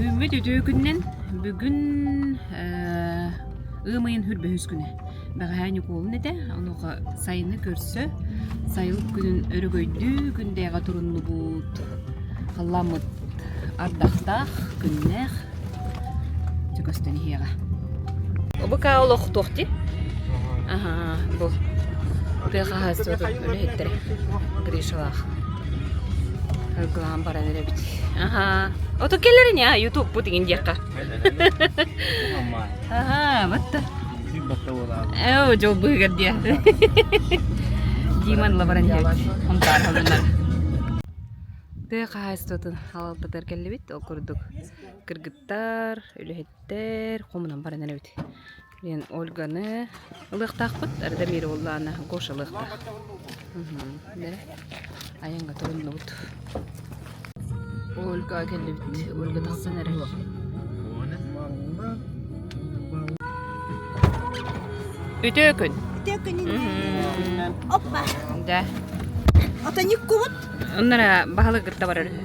Үүммүт үтүө күнүнэн бүгүн ыам ыйын хүрбэһис күнэ. Бэҕэһээ Ньукуолун этэ, онуоха сайыны көрсө, сайылык күнүн өрөгөйдүү күндээҕэ туруннубут. Халлааммыт ардахтаах, күннээх, дьэ көстөн иһиэҕэ. Быка олох туох дии? Аһаа, бу тыа хаһаайыстыбатын үлэһиттэрэ Гришалаах ыргылаан баран эрэбит. Аһаа, ото кэлэр ини, а, ютубпут иҥин диэххэ. Аһаа, батта. Ээ, дьол быыгар диэ. Диман ла баран иһэбит. Хонтаар халыннар. Тыа хаһаайыстыбатын халалтатыгар кэллибит. Ол курдук кыргыттар, үлэһиттэр хомунан баран эрэбит. Диэн Ольганы ылыахтаахпыт, Радомир уоллаана Гоша ылыахтаах. Айанга туруннубут. Ольга кэллибит. Ольга тахсан эрэр. Үтүө күн. Үтүө күнүнэн. Оппа. Да. Ото никкубут. Оннара баһылык кытта барар үһү.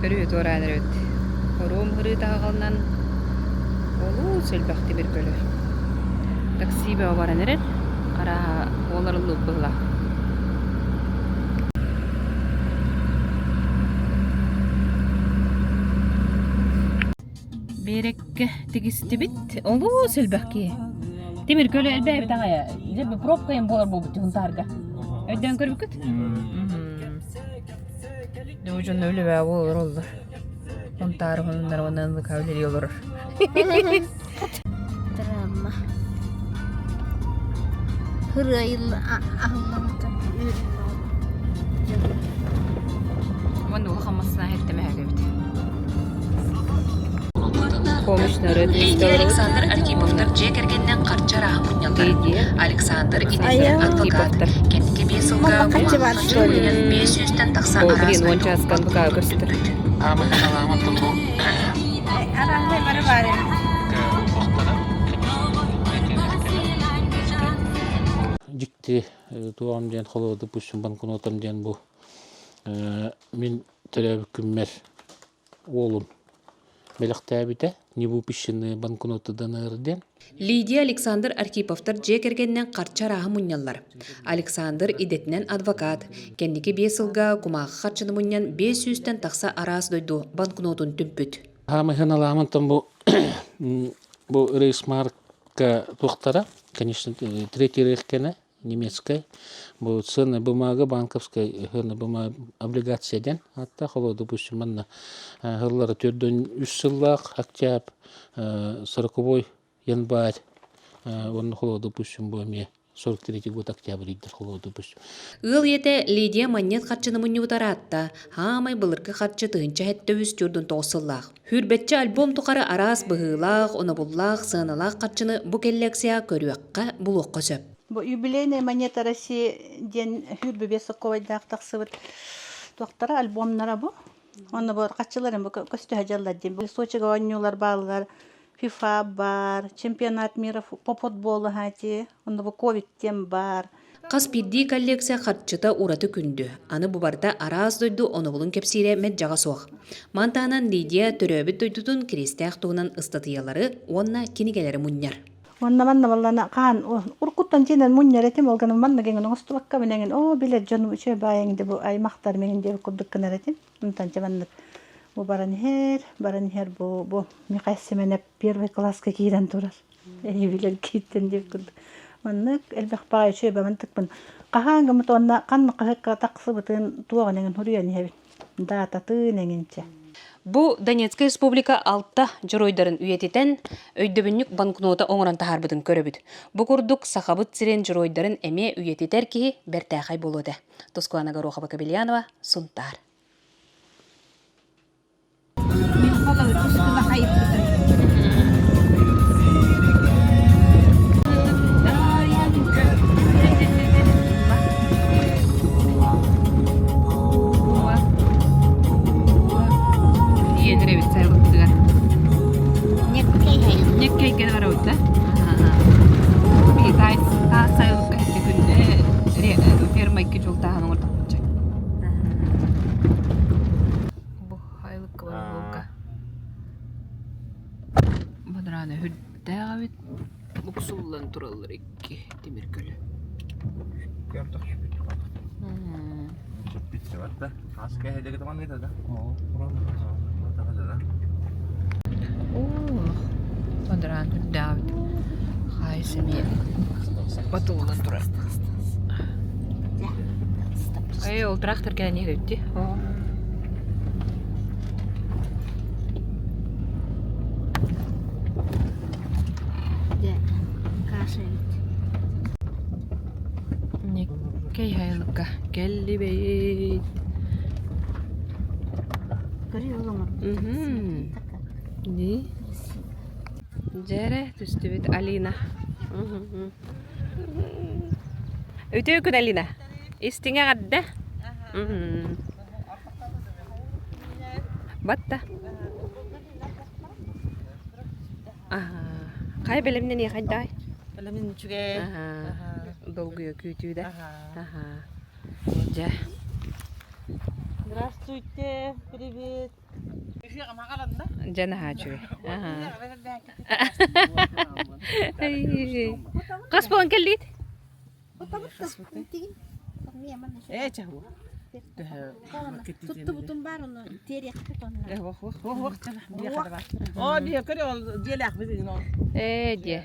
Өрүһү туораан эрэбит. Хоруом һырыы таһаҕалынан олус элбэх тимир көлө. Такси бөҕө баран эрэр. Арааһа уоларыллыбыт быһыылаах. Биэрэккэ тигистибит. Олус элбэх киһи. Тимир көлө элбээбит аҕайа. Дьэ бу пробкайым буолар буолбут Хунтаарга. Өйдөөн көрбүккүт? Дьэ бу дьонно үлэбээ буолар оллор. Хунтаар хонуннар уонна ыллыка үлэлии олорор. Драма. Хырыайыл аһыллыбыта. Уонна улахан массыына иһиттэмэһэ эбит. Помощь народ Лидия Александр Архиповтар дьиэ кэргэнинэн харчы арааһын мунньаллар. Александр идэтигэр адвокат. Кэнники биэс сылга кумааҕы мунньан биэс сүүстэн тахса О, араас блин, дойду уончаастан букаа көстөр. Арааһы бары баар Дьикти туоҕум диэн холобур допустим банкнотам диэн бу мин төрөөбүт күммэр уолум бэлэхтээбитэ невыпущенные банкноты ДНР диэн. Лидия Александр Архиповтар дьиэ кэргэнинэн харчы арааһы мунньаллар. Александр идэтинэн адвокат. Кэнники биэс сылга кумааҕы харчыны мунньан 500-тэн тахса араас дойду банкнотун түмпүт. Хаамай ханалаамантан бу бу рейсмарка туохтара, конечно, третий рейхкене немецкай бу ценная бумага банковскай ценная бумага облигация диэн ааттаах олоо допустим манна сыллара төрдөн үс сыллаах октябрь сороковой январь уонна холоо допустим бу эмиэ 43 год октябрь ыйдар холоо допустим Ыал ийэтэ Лидия манньыат харчыны мунньубута ыраатта. Хаамай былыргы харчы 1073 9 сыллаах. Сүүрбэччэ альбом тухары араас быһыылаах, онобуллаах, сыаналаах харчыны бу кэллиэксийэҕэ көрүөххэ, булуохха сөп. Бу юбилейная монета России диэн сүүрбэ сокуобайдаах тахсыбыт туохтара альбомнара бу. Онно бу хаччыларын бу көстө дьаллар диэн. Сочига оонньуулар бааллар, FIFA бар, чемпионат мира по футболу хаати, онно бу ковид диэн бар. Хас биирдии коллекция харчыта ураты күндү. Аны бу барыта араас дойду онобулун кэпсиирэ мэлдьэҕэ суох. Маны таһынан Лидия төрөөбүт дойдутун Кириэстээх туһунан ыстатыйалары уонна кинигэлэри мунньар. Уонна манна баллана хаан уруккуттан дьиэнэн мунньар этим, ол гынан манна геҥин оҥостубакка мин эҥин оо билэр дьонум үчүгэй баайаҥ де бу аймахтар миҥин диэбит курдук гынар этим. Онтон дьэ маннык бу баран иһэр, баран иһэр бу бу Михаил Семенов первый класска киирэн турар. Эһи билэр диэбит курдук. Маннык элбэх баҕайы үчүгэй бамантыкпын. Хаһаан гыммыт уонна ханна хаһыкка тахсыбытын туоҕун эҥин суруйан иһэбин. Даататын эҥинчэ. Бу Донецкай республика алта дьоруойдарын үйэтитэн, өйдөбүнньүк банкнота оҥорон таһаарбытын көрөбүт. Бу курдук Сахабыт сирин дьоруойдарын эмиэ үйэтитэр киһи бэртээхэй буолуо этэ. Тускулана Горохова-Кобельянова, Сунтаар. Тиийэн эбит сайылыктыгар. Ньэккэйгэ барабыт да? Таас сайылыкка күндэ ферма икки жолтааһын оҥордохпутча. Буксуллан Буксуллан тураллар икки тимир көлө. Оо, бадараан үрдээбит. Хаайыс эмиэ батыллан турар. Эй, ол трактор кэлэн иһэр эбит дии. Дьэ, каша эбит. Никкэй хайылыкка кэллибит. Көрүй ол оҥорбут. Дии. Дьэрэ түстүбүт Алина. Үтүө күн Алина. Истиҥэ эҕэрдэ. Батта. Хайа бэлэмнэниэ хайдаай? Бэлэмнэн үчүгэй. Долгуйа күүтүү да. Дьэ. Здравствуйте, привет. Дьэ наһаа үчүгэй. Хас буолан кэллиит? Ээ, чаһу. Туттубутум баар ону тиэриэхпит онно. Оо, биһи көрө ол дьиэлээхпит ол. Ээ, дьиэ.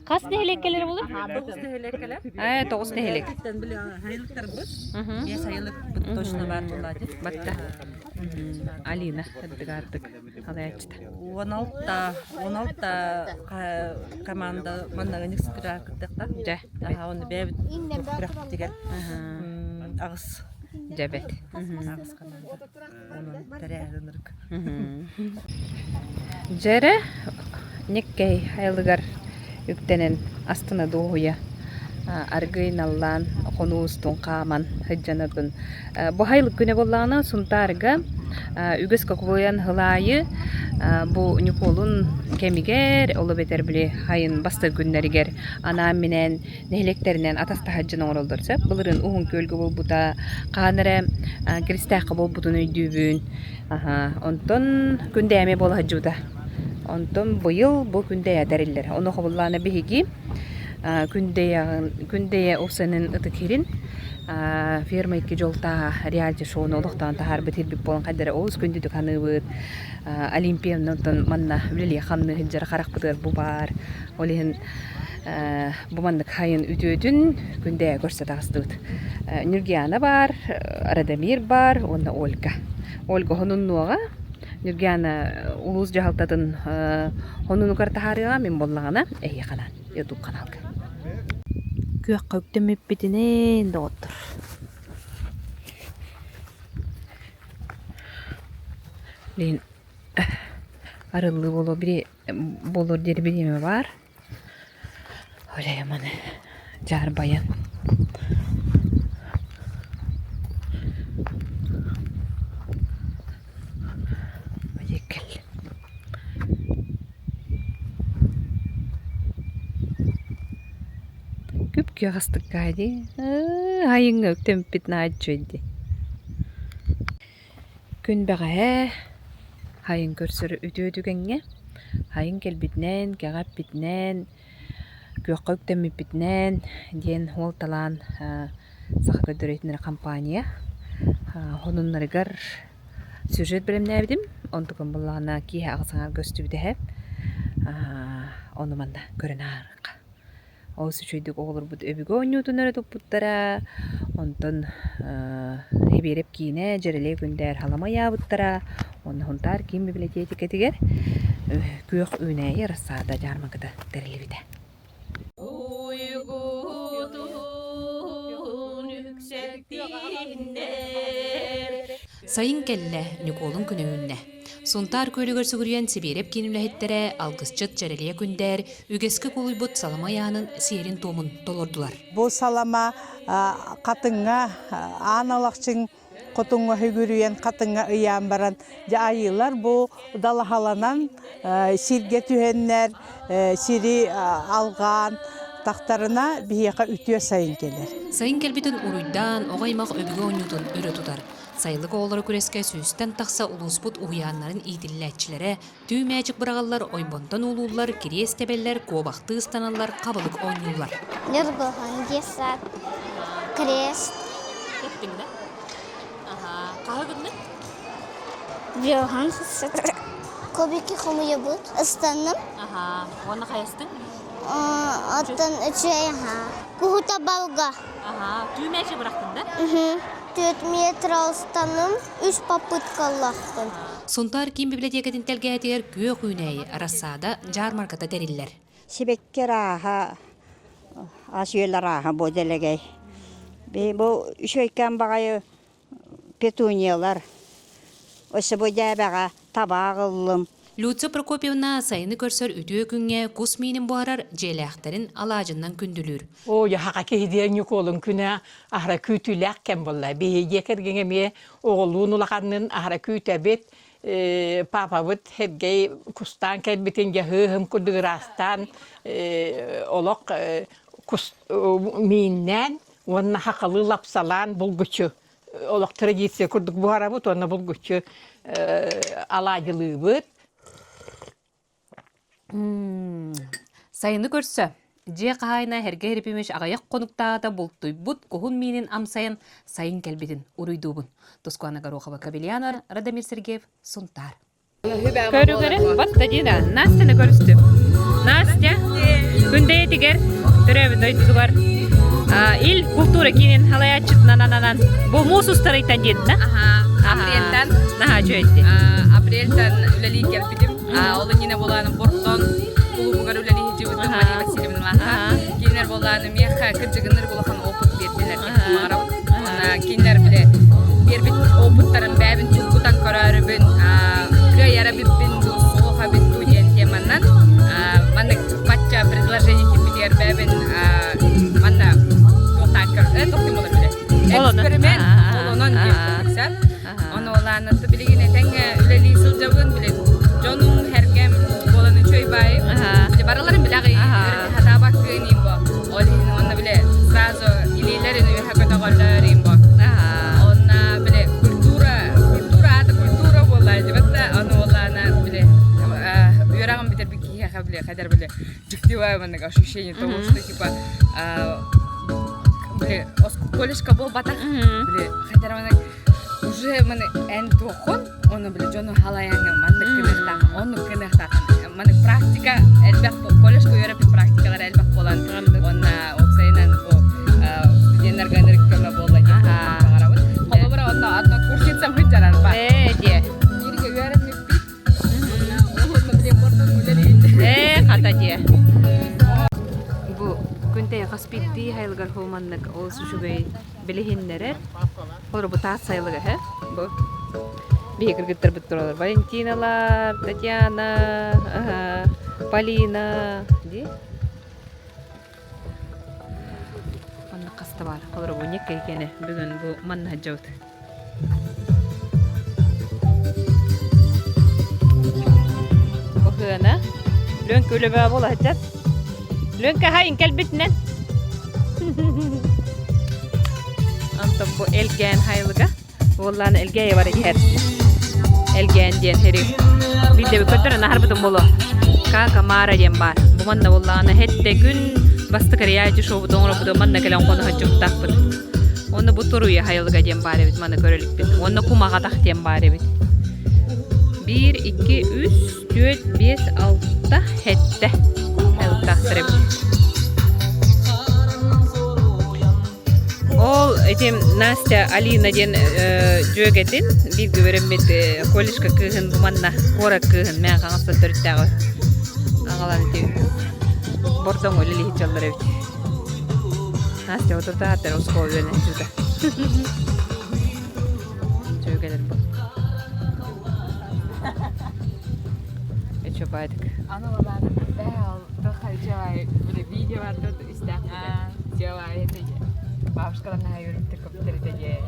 Хас нэһилиэк кэлэр буолар? Тоҕус нэһилиэк кэлэр. Ээ, тоҕус нэһилиэк. Били сайылыктарбыт. Биэс сайылыкпыт точно баар буолла дии. Батта. Алина, ардык халаяччыта. 16 16 команда манна ыныксытыра кыттыахта. Дьэ. Аха, оны бэйэбит күрэхпитигэр аҕыс Дьэ бэт. аҕыс команда. Онон тэрээһин ынырык. Дьэрэ Никкэй айылыгар үктэнэн астына дуоһуйа аргыый наллаан хонуу устун хааман сылдьанабын. Бу айылык күнэ буоллаҕына Сунтаарга үгэс кокулуйан һылаайы бу Ньукуолун кэмигэр, ол эбэтэр били сайын бастакы күннэригэр анаан-минээн нэһилиэктэринэн атастаһар дьон оҥороллор сөп. Былырыын Уһун Күөлгэ буолбута, хаһан эрэ Киристээххэ буолбутун өйдүүбүн. Аһа, онтон Күндээмэ буола сылдьыбыта. Онтон быйыл бу Күндэйэ тэриллэр. Ону хобуллаана биһиги Күндэйэҕин Күндэйэ УСН-ын ытык сирин ферма икки дьолтааҕа реалити-шоуну олохтоон таһаарбыт сирбит буолан хайдара олус күндүтүк саныыбыт. Олимпианы оттон манна үлэлии-хамныы сылдьар харахпытыгар бу баар. Ол иһин бу маннык хайын үтүөтүн Күндэйэ көрсө таҕыстыбыт. Нюргиана баар, Радомир баар уонна Ольга. Ольга хонуннуоҕа, Нюргиана улуус дьаһалтатын хонунугар таһаарыаҕа, мин буоллаҕына эһиэхэ анаан YouTube каналга. Күөххэ үктэммиппитинэн доҕоттор. Блин, арыллыы буолуо бири буолуор диэри бириэмэ баар. Оле маны дьаарбайан. Кэл. Күп-күөх астыкка дии. Айыҥҥа үктэммиппит наһаа үчүгэй дии. Күн бэҕэһээ сайын көрсөр үтүө түгэҥҥэ сайын кэлбитинэн, кэҕэ эппитинэн, күөххэ үктэммиппитинэн диэн уол талаан Саха көрдөрүүтүнэр компания сонуннарыгар сюжет бэлэмнээбитим. Онтукам буоллаҕына киэһэ аҕыс аҥаар көстүбүтэ эһэ. Ону манна көрөн аарыахха. Олус үчүгэйдик оҕолорбут өбүгэ оонньуутун эрэ туппуттара, онтон Сибиэрэп киинэ Дьэрэлэй Күндээр халама ыйаабыттара, уонна Сунтаар киин бибилэтиэкэтигэр күөх үүнээйи рассада дьаармаҥката тэриллибитэ. Сайын кэллэ, Ньукуолун күнэ үүннэ. Сунтаар күөлүгэр сүгүрүйэн Сибиэрэп киин үлэһиттэрэ алгысчыт Чэрэлийэ Күндээр үгэскэ кулуйбут салама ыйаанын сиэрин-туомун толордулар. Бу салама хатыҥҥа аан алахчын хотуҥҥа сүгүрүйэн хатыҥҥа ыйаан баран дьэ айыылар бу далаһаланан сиргэ түһэннэр сири алҕаан тахтарына биһиэхэ үтүө сайын кэлэр. Сайын кэлбитин уруйдаан, оҕо аймах өбүгэ оонньуутун өрө тутар. Сайылык оҕолоро күрэскэ сүүстэн тахса улууспут уһуйааннарын иитиллээччилэрэ түү мээчик быраҕаллар, ойбонтон уулууллар, кириэс тэбэллэр, куобахтыы ыстаналлар, хабылык оонньууллар. Ньургуһун детсад, крест. Кэттиҥ да? Аха, хаһы гынныҥ? Бьоһун Кубики хомуйабыт, ыстанным. Аха, уонна хайастыҥ? Оттон үчүгэй аһаа. Куһута балга. Аха, түү мээчик бырахтыҥ да? Түөрт метр алыстанным, үс попыткалаахпын. Сунтаар киин библиотекатын тэлгэһэтигэр күөх үүнээйи рассада дьаармарката тэриллэр. Сибэкки арааһа, ас-үөл арааһа бу дэлэгэй. Бу үчүгэйкээн баҕайы петуниялар. Өссө бу дьээбэҕэ табаах ыллым. Люция Прокопьевна сайыны көрсөр үтүө күҥҥэ кус миинин буһарар дьиэлээхтэрин алаадьыннан күндүлүүр. Оо, хака киһи диэн Ньукуолун күнэ аһара күүтүүлээх кэм буолла. Биһиги дьиэ кэргэҥ эмиэ оҕолуун улаханнын аһара күүтэбит. Папабыт Сергей кустаан кэлбитин дьаһыыһым курдук ыраастаан олох кус мииннээн уонна хахалы лапсалаан булгуччу олох традиция курдук буһарабыт уонна булгуччу алаадьылыыбыт. Сайыны көрсө дьиэ хаһаайына Сергей Ефимович аҕыйах хонуктааҕыта бултуйбут куһун миинин амсайан сайын кэлбитин уруйдуубун. Тускуана Горохова Кабельянова, Радомир Сергеев, Сунтаар. Көрүгөрү вот Дина Настяны көрүстүм. Настя күндэйэтигэр төрөөбүт дойдутугар Ил культура киинин халайааччытынан ананан бу муус устарыйтан диэтин Апрельтан Наһаа үчүгэйди. Апрельтан үлэлии кэлбитим. Ол иннинэ буолааны Бортон кулуубугар үлэлии сылдьыбытым Мария Васильевналаахха. Кинилэр буолааны миэхэ кырдьыгыннар улахан опыт биэрдилэр баҕарабын. Уонна кинилэр бile биэрбит опыттарын бэйэбин тургутан көрөөрүбүн кыайара биппин дуу, суох эбит дуу диэн теманнан маннык бачча предложение киирбитигэр бэйэбин манна туохтаан көр туох болар биле эксперимент олонон диэн курдук сөп. Ону олаанаты билигин этэҥҥэ үлэлии сылдьабын, билин дьонум, хэргэм буолан үчүгэй баайым. Бile барыларын билэҕи, хатаабаккын бо. Ол иһин уонна бile сразу илиилэрин үөһэ көтөҕөллөр бо. Онна бile культура, культура аата культура буолла дибэтта, ону олаана бile үөрэҕин бүтэрбит киһиэхэ бile хайдар бile дьиктивай маннык ощущение того, что типа бile колледжка буолбатах бile хайдар маннык уже маны эн туоххун ону бile дьону халайаҥҥын маннык гыныахтаахын оннук гыныахтаахын маннык практика элбэх колледжка үөрэппит практикалар элбэх буолан уонна уопсайынан бу студеннарга ынырык көмө буолла диэн баҕарабын холобура онно однокурсницам сылдьарар ба Ээ диэ. бииргэ үөрэммиппит уонна блин мордон үлэлиир Ээ хата диэ. Бу күнтэй хас биирдии хайылыгар маннык олус үчүгэй билиһиннэрэр. Олору бу таас сайылыга эһэ. Бу биһи кыргыттарбыт туралар. Валентиналар, Татьяна, аха, Полина дии. Манна хаста баар. Олору бу ньеккэ киэнэ бүгүн бу манна сылдьабыт. Быһыана. Лүөҥкэ үлэбэ буола сылдьар. Лүөҥкэ хайын кэлбитинэн. Онтон бу Элгээн хайылыга. Уоллаан Элгээйи бар иһэр. Элгээн диэн хери. Биирдэ көрдөрөн аһарбытым буолуо. Кака Мара диэн баар. Бу манна буоллаҕына хэттэ күн бастакы реалити шоубут оҥоробут манна кэлэн хоно сылдьыбыттаахпыт. Уонна бу Туруйа хайылыга диэн баар эбит маны көрө иликпит. Уонна Кумаҕатах диэн баар эбит. Биир, икки, үс, түөрт, биэс, алта, сэттэ ылтахтар эбит. Ол ити Настя Алина диэн дьүөгэтин бииргэ үөрэммит колледжка кыыһын бу манна куорат кыыһын мээн хаҥастан төрүттээҕи аҕалан ити бордоҥ үлэлиһит дьаллар эбит. Настя отурдааттар оскуола үөрэнээччитэ. Дьүөгэлэр бу. Үчүгэйдик. Аны олааны бээл тохай видео бардыр истээх делай это бабушкалар наһаа үөрүптэр көптөр этэ дии.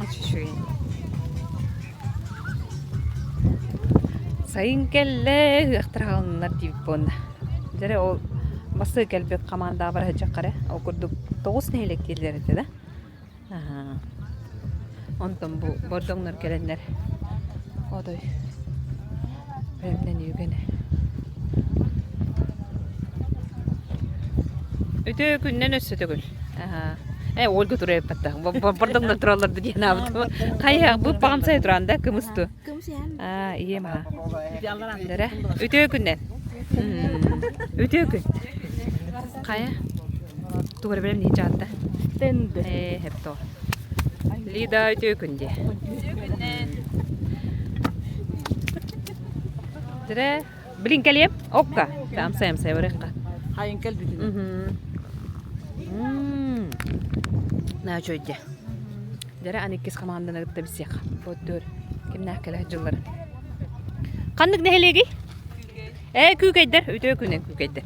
Үчүгэй. Сайын кэллэ, ыһыахтар хаалыннар диэбит буолла. Дьэ ол Бастыы кэлбит хамаандаҕа бара сылдьахха эрэ. Ол курдук тоҕус нэһилиэк дииллэр этэ да. Аһаа. Онтон бу бордоҥнор кэлэннэр отой бэлэмнэнии үгэнэ. Үтүө күннэн өссө төгүл. Аһаа. Э, Ольга турайыппатта. Бордоҥнор тураллар да диэн аабытым. Хайа, бу паҕамсай туран да кымысту. Аа, ийэм аһа. Дэрэ. Үтүө күннэн. Үтүө күн. Хайа? Тугу эрэ бэлэмниир дьаатта. Ээ, хепто. Лида үтүө күн диэ. Дэрэ, билин кэлиэм. Окка. Амсай амсай барыахха. Хайын кэлбитин. Наа үчүгэй Дьэрэ аны иккис хамаанданы кытта билсиэх. Боттур. Кимнээх кэлэ дьыллар. Ханнык нэһилиэгий? Ээ, күүкэйдэр. Үтүө күнүн күүкэйдэр.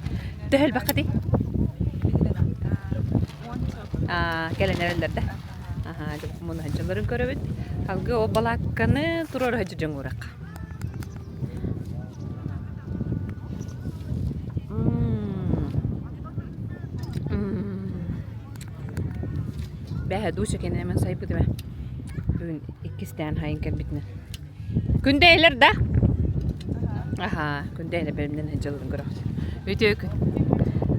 Төһө элбэххитий? Аа, кэлэн эрэллэр да. Аһаа, дьэ муну дьылларын көрөбүт. Алгы ол балаакканы туруора сылдьар дьоҥуурахха. Бэһэ душа кэннинэн сайбытым ээ. Бүгүн иккистээн хайын кэлбитинэн. Күндэйлэр да? Аһаа, күндэйлэр бэлэмнэнэн дьылын көрөҕүт. Үтүө күн.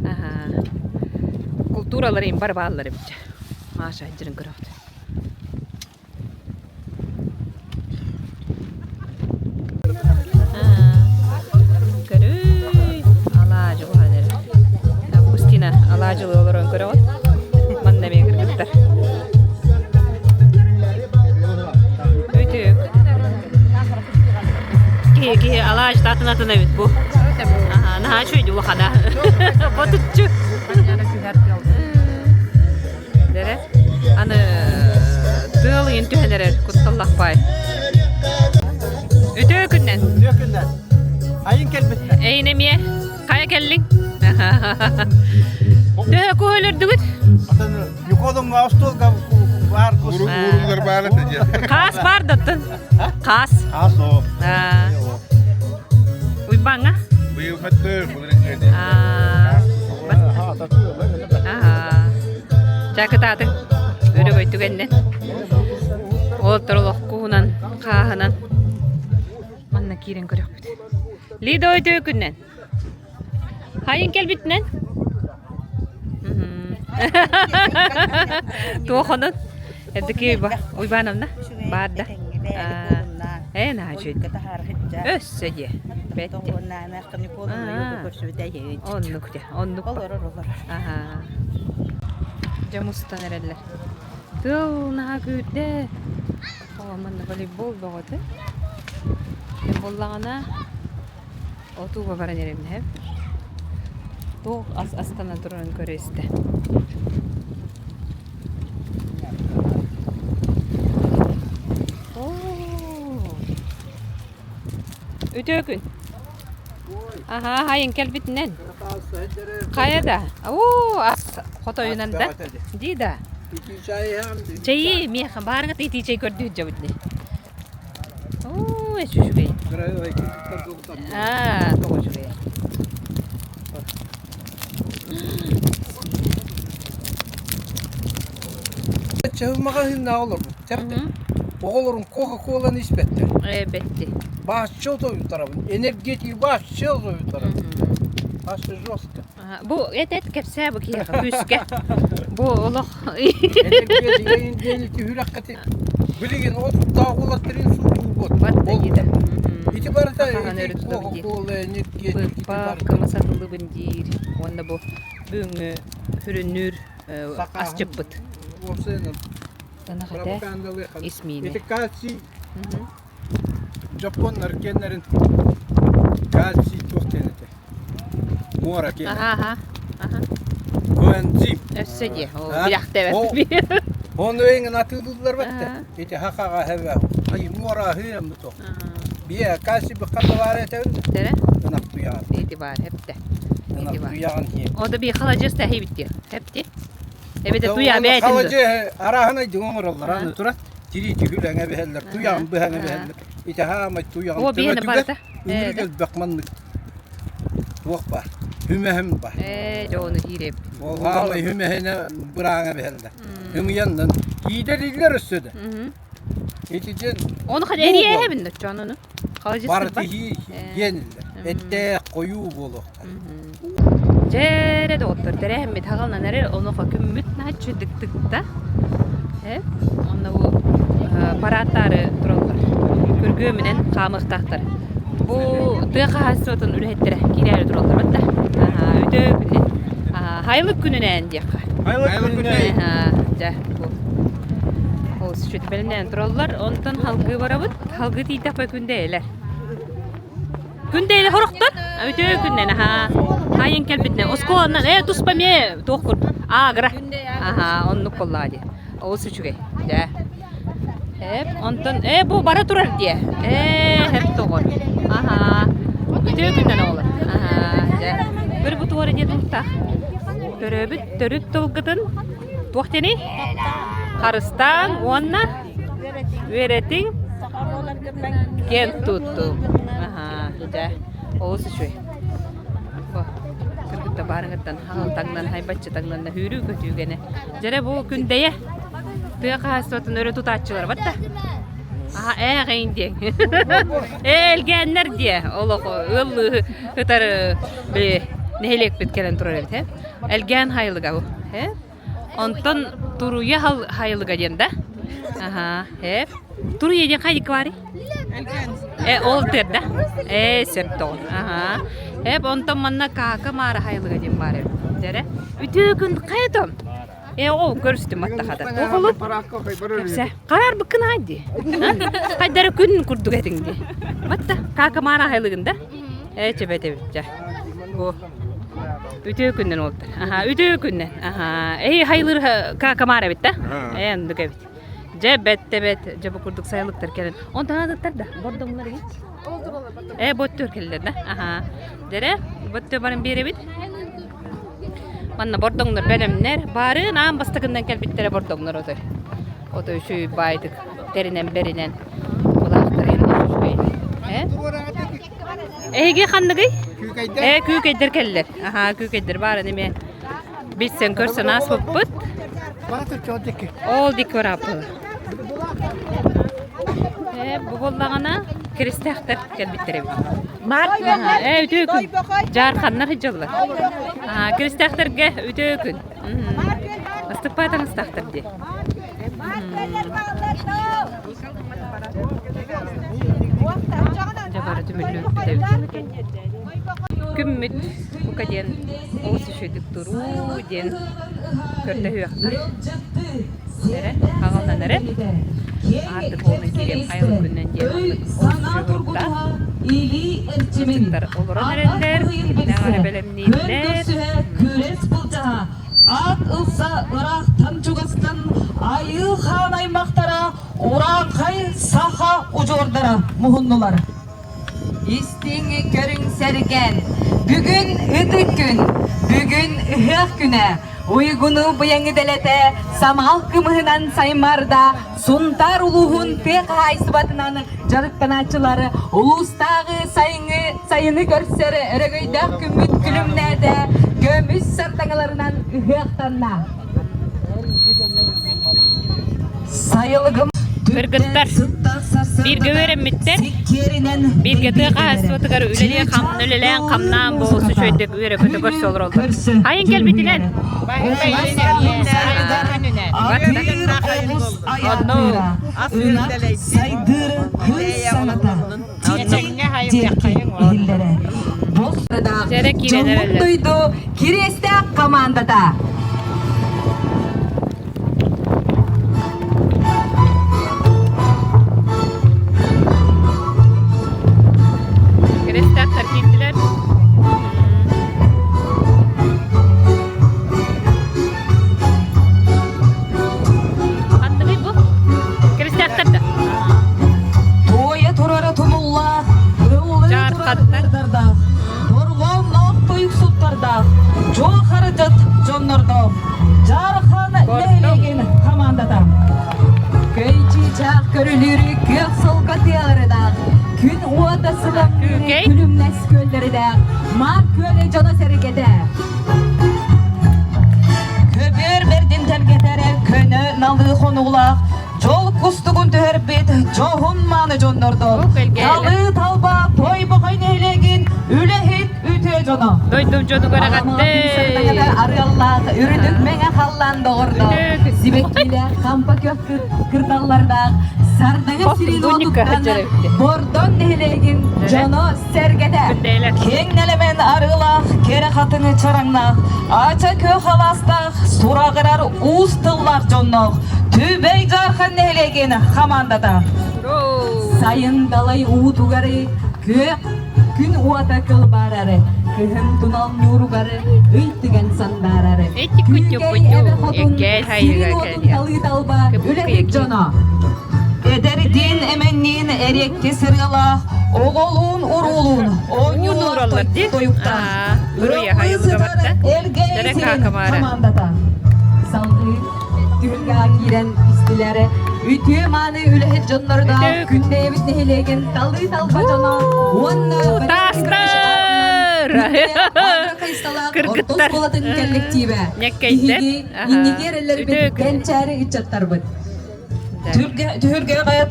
Аһаа. Култууралар им бар бааллар эбит. Маша дьырын көрөҕүт. Көрүй, алаадьы буһан эрэр. Августина алаадьылыы олорон көрөҕүт. Манна эмиэ кыргыттар. Үтүк. Киһи киһи алаадьы атын атын эбит бу. Аха, наһаа үчүгэй улахана. Ботуччу. Дэрэ. Аны тыал ыйын түһэн эрэр кутталлахпай. Үтүө күннэн. Үтүө күннэн. Айын кэлбиттэр. Эйин эмиэ. Хайа кэллиҥ? Төһө куһөлөрдүгүт? Ньуколуҥҥа остуолга баар кус. Уурулар баар этэ дьэ. Хаас баар даттын. Хаас. Хаас оо. Уйбаҥҥа? Быйыл мөттөр, былырыҥҥы. Чакытаатыҥ өрөгөй түгэннэн. Ол торолохкуунан, хааһынан. Манна киирэн көрөхпүт. Лида өйдөө күннэн. Хайын кэлбитинэн? Туох онон? Эдики Уйбановна баар да? Ээ, наһаа үчүгэй. Өссө дьиэ. Бэтти. Оннук дьэ, оннук. Олорор, олорор. Аһаа. Дьэ мустан эрэллэр. Тыал наһаа күүрдэ. Оо, манна волейбол бөҕөтө. Буоллаҕына отууга баран эрэбин Туох ас астана турарын көрө истэ. Үтүө күн. Аһаа, хайын кэлбитинэн. Хайа да? Оо, ас хотойунан да. Дии да. Чэйи миэхэ баарыҥа итии чэй көрдүү дьабыт дии. Оо, үчүгэй. Аа, тоҕо үчүгэй. Чаһымаҕаһыыннаах олорбут. Оҕолорун Кока-Коланы испэттэр. Ээ, бэтти. Баачча утуйтарабын. Энергетик баачча утуйтарабын. Баачча жестко. Бу эт-эт кэпсээ бу киһиэхэ күүскэ. Бу олох Энергетик түһүрэххити. Билигин отуттаах уолаттарын суутуубут. Ити барыта Кока-Кола, энергетик ити барыта. Кымыс атыллыбын диир. Уонна бу бүгүҥҥү сүрүннүүр асчыппыт. Уопсайынан Ынах этэ, ис миинэ. Ити кальций Дьоппуоннар киэннэрин кальций туох диэн этэ? Муора киэнэ. Аха, аха. Коэнзим. Өссө диэ, ол билэхтэбэт. Ону эҥин атыылыыллар баттэ. Ити хахаҕа хэбэ. Ай муора аһыы эммит ол. Бие кальций быкка баар этэбин. Тере? Ынах туйаҕын. Ити баар, хепте. Ынах туйаҕын хиэ. О да би халадьыс тэһибит диэ. Хепти. Эбэтэ туйа бээтин. Халадьы арааһын айдыҥ оҥороллор аны тура. Тирии түһүлэҥэ биһэллэр, туйаҕын быһаҥа биһэллэр. Ити хаамай туйаҕын О, биһиэнэ барыта. Үнүрүк элбэх маннык туох баар. Хүмэһим ба. Ээ, дьэ ону диир эбит. Ол хаамай хүмэһинэ бырааҥа биһэллэр. Ымыйаннан иидэриллэр өссө да. Ити диэн Ону хад эриэһэбин да чонону. Барыта иһиэниллэр. Эттээх хойуу буолуохтаах. Дьэ эрэ доҕоттор, тэрээһиммит хаҕаланан эрэр, онуоха күммүт наһаччы дыктыкта. Э, онно бу парааттаары тураллар. Күргүөмүнэн хаамыахтаахтар. Бу тыа хаһаайыстыбатын үлэһиттэрэ киирээри тураллар батта. Үтүө күнүнэн. Хайылык күнүнэн диэххэ. Хайылык күнүнэн. Дьэ, бу. Ол сүтбэлинэн тураллар. Онтон халгыы барабыт. Халгыы тиийдэхпэ күндэйэлэр. Күндэйэлэр хорохтор. Үтүө күннэн аха. Хайын кэлбитинэн. Оскуоланан ээ туспа эмиэ туох курдук. Агра. Аха, оннук буоллаҕа дии. Олус үчүгэй. Дьэ. Эп, онтон ээ бу бара турар диэ. Ээ, хэп тоҕор. Аха. Үтүө күннэн оҕолор. Аха, дьэ. Бір бу туора диэ тултах. Төрөөбүт төрүт тылгытын туох диэний? Харыстааҥ уонна үөрэтиҥ киэн туттуҥ. Аха, дьэ. Олус үчүгэй. Кыргытта баарыҥыттан хаһан таҥнан хайбаччы таҥнанна үүрүү көтүүгэнэ. Дьэрэ бу күндэйэ тыа хаһаайыстыбатын өрө тутааччылар батта. Аха ээҕэйин диэҥ. Ээ элгээннэр диэ олох ыаллыы ытар нэһилиэкпит кэлэн турар эбит ээ. Элгээн хайылыга бу. Ээ. Онтон туруйа хайылыга диэн да? Аха, ээ. Туруйа диэн хайык баарый? Э, ол тыырда. Ээ, сөп тоҕун. Аха. Эп, онтон манна Каака Маара хайылыга диэн баар эбит. Дьэрэ. Үтүө күн хайатом. Э, ол көрүстүм маттахата. Оҕолут. Кэпсэ. Хараарбыккын аай дии. Хайдары күн курдук этиҥ дии. Батта, Каака Маара хайылыгын да? Ээ, чэбэт эбит, дьэ. Бу. Үтүө күннэн уолтар. Аха, үтүө күннэн. Аха. Эй, хайылыр Каака Маара эбит да? Ээ, оннук эбит. Дьэ, бэт да бэт, дьэ бу курдук сайылыктар кэлэн. Онтон атыттар да, бордоҥнор игин. Э, боттөр кэллэр да. Аха. Дэрэ, боттөр баран биэрэбит. Манна бордоҥнор бэлэмнэр. Баарын аан бастакыннан кэлбиттэрэ бордоҥнор отой. Отой үчүгэй баайдык тэринэн бэринэн булаахтар үчүгэй. Э? Эһиги ханныгый? Күүкэйдэр. Э, күүкэйдэр кэллэр. Аха, күүкэйдэр баарын эмиэ Билсэн көрсөн ааспыппыт. Ол дикки барааппыла. Ээ, бу буоллаҕына киристээхтэр кэлбиттэр эбит. Ээ, үтүө күн. Дьаарханнар сылдьаллар. Аа, киристээхтэргэ үтүө күн. Астыкпаа таҥастаахтар дии. Дьэ бары түмүллүбүт эбит. Күммүт бука диэн олус үчүгэйдик туруу диэн көрдөһүөххэ. Эрэ, аҕалан эрэ. Аартык буолан киириэм айылы күннэн диэн олус үчүгэй туруктаах. Ытыктар олорон эрэллэр, кимнээх эрэ бэлэмнииллэр. Аат ылса ыраахтан-чугастан айыы хаан аймахтара урааҥхай саха удьуордара муһуннулар. Истиҥ көрүҥ сэргэн, бүгүн ытык күн, бүгүн ыһыах күнэ, уйгуну быйаҥы дэлэтэ, самаал кымыһынан саймаарда Сунтаар улууһун тыа хаһаайыстыбатынан дьарыктанааччылар улуустааҕы сайыҥҥы сайыны көрсөр өрөгөйдөөх күммүт күлүмнээтэ, көмүс сардаҥаларынан ыһыахтанна. Сайылыгым Кыргыттар бииргэ үөрэммиттэр, бииргэ тыа хаһаайыстыбатыгар үлэлээн хамнаан буолсу үчүгэйдик үөрэ-көтө көрсө олороллор. Хайын кэлбитинэн? Дьэрэ киирэн эрэллэр. Дойду Кириэстээх командата. Кириэстээхтэр киирдилэр. Ханныгый бу? Киристээхтэр да? Туойа турара тумуллаах, ыллыы турар ырдардаах, дорҕоонноох тойуксуттардаах, дьуохарытыт дьоннордоох Дьаархан нэһилиэгин хамаандата. Көй чыычаах көрүлүүрү күөх сылга тыаларыдаах. Күн уота сылам күлүмнэс күөллэридээх Маар күөлэ дьоно-сэргэтэ. Көбүөр бэрдин тэлгэтэрэ көнө налыы хонуулаах дьол кустугун түһэрбит дьоһун мааны дьоннордор талыы талба Тойбохой нэһилиэгин үлэһит үтүө дьоно. Дойдум дьонугар эҕэрдэ! Арыаллаах үрдүк мэҥэ халлаан доҕордоох, сибэккилээх хампа көх кырдаллардаах сардаҥа сирин уотуттан Бордоҥ нэһилиэгин дьоно-сэргэтэ киэҥ нэлэмэн арыылаах кэрэ хатыҥы чараҥнаах ача күөх алаастаах сураҕырар уус тыллаах дьонноох Түбэй Дьаархан нэһилиэгин хамаандата сайын далай уутугары күөх Күн уота кылбаарары, кыһын тунал ньууругары ый түгэн сандаарары. Күүкэй эбэ хотун, сирин уотун талыы талба үлэһит дьоно. Эдэрдиин эмэнниин эриэкки сырыалаах, оҕолуун уруулуун оонньуулаах тойуктаах. Ырыалыы сытар Элгэй сирин хамаандата. Салгыы түһүлгэҕэ киирэн истилэр. Үтүө мааны үлэһит дьоннорунаах Күндэйэбит нэһилиэгин талыы талба дьоно уонна Таастар! Орто оскуолатын коллективэ. Биһиги инники эрэллэрбит кэнчээри ыччаттарбыт. Түһүлгэҕэ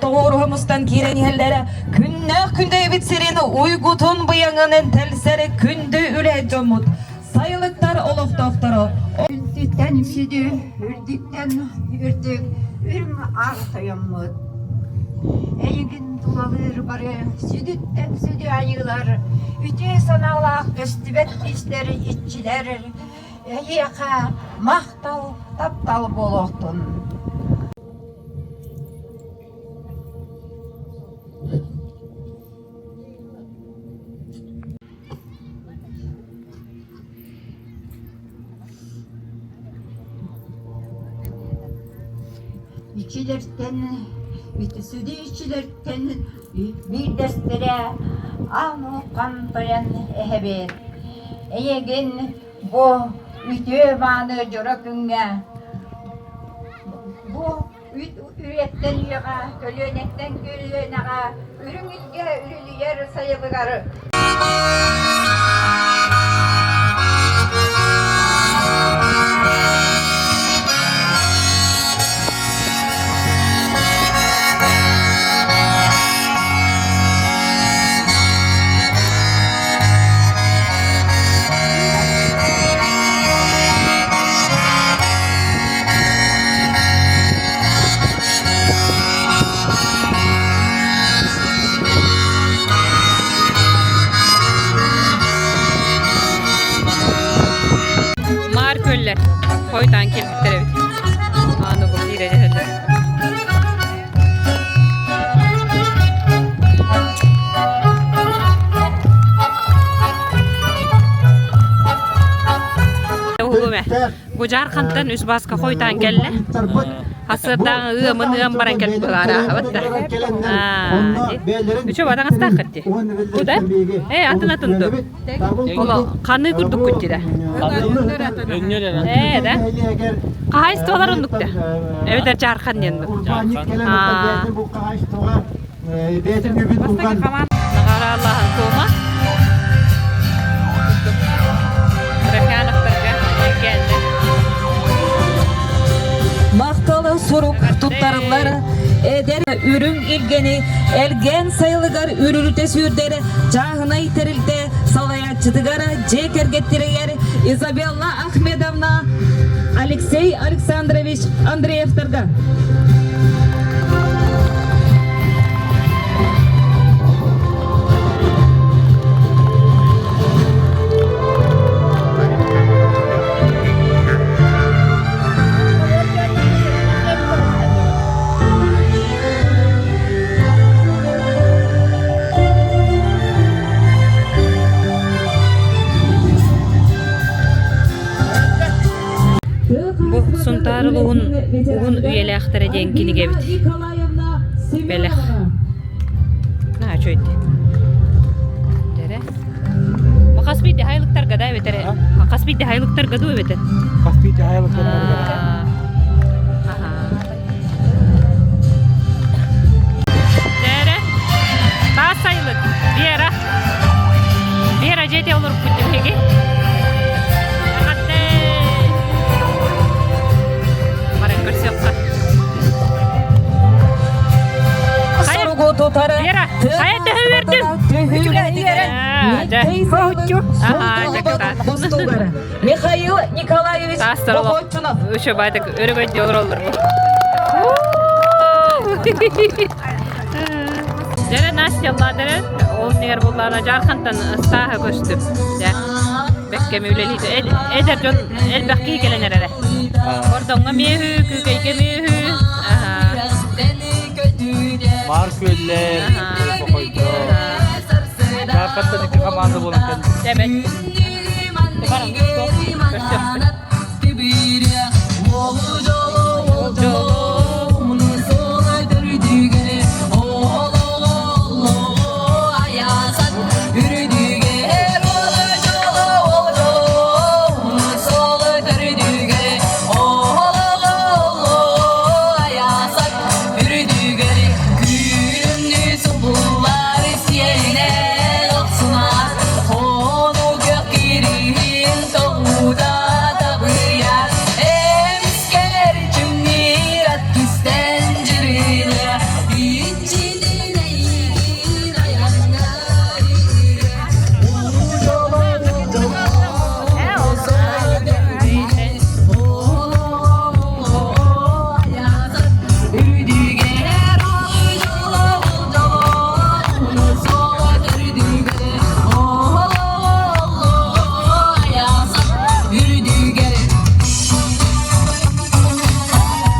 тоҕуоруһа мустан киирэн иһэллэрэ күннээх күндэйэбит сирин уйгутун быйаҥын тэлсэр күндү үлэһит дьоммут сайылыктар олохтоохторо Үрдүттэн сүдү, үрдүктэн үрдүк үрүҥ аар тойоммут. Эйигин тулалыыр бары сүдүттэн сүдү айыылар, үтүө санаалаах көстүбэт күүстэр, иччилэр эйиэхэ махтал, таптал буолуохтун. Иччилэртэн, сүдү иччилэртэн биирдэстэрэ Аан Уххан тойон эһэбит. Эйигин бу үтүө-мааны дьоро күҥҥэ бу Үйэттэн үйэҕэ, көлүөнэттэн көлүөнэҕэ үрүҥ илгэ үрүлүйэр сайылыгар Маар көллөр хойутаан кэлбиттэр эбит. Ааны бу киирэ Бу Дьаархантан үс бааска хойутаан кэллэ. Хасыардаан ыамын ыам баран кэлбит быһаарааһабыт да. Үчү батаҥастааххыт дии. Бу да? Ээ, атын атын ду. Оло ханыы курдуккут дии да. Ээ да. Хаһайыстыбалар оннук да. Эбэтэр Дьаархан диэн бу. Наҕараалааһын туома Рахяновтарга эргэннэ. Махтал сурук туттарыллар эдэр үрүҥ илгэни Элгээн сайылыгар үрүлүтэ сүүрдэр чааһынай тэрилтэ салайааччытыгар дьиэ кэргэттэригэр Изабелла Ахмедовна Алексей Александрович Андреевтарга. Бу Сунтаар улууһун уһун үйэлээхтэрэ диэн кинигэбит. Бэлэх. Наһаа үчүгэй. Дэрэ. Бу хас биирдии айылыктарга да эбэтэр хас биирдии айылыктарга дуу эбэтэр? Хас биирдии айылыктарга. Дэрэ. тутар Вера, хайа төһө үөрдүҥ? Михаил Николаевич Бохочунов. Еще байтак өрөгөйдө олороллор бу. Дьэрэ Настя аллаадары ол нигер буллаана Жархантан ыстааһа көстүм. Дьэ, бэккэми үлэлиит. Эдэр дьон элбэх киһи кэлэн эрэрэ. Кордоҥҥо миэһү, күүкэйгэ миэһү. Маар күөллэр, Бохойдор. Жархантан икки команда буолан кэллэ. Дьэбэт. Көрсөхпүт.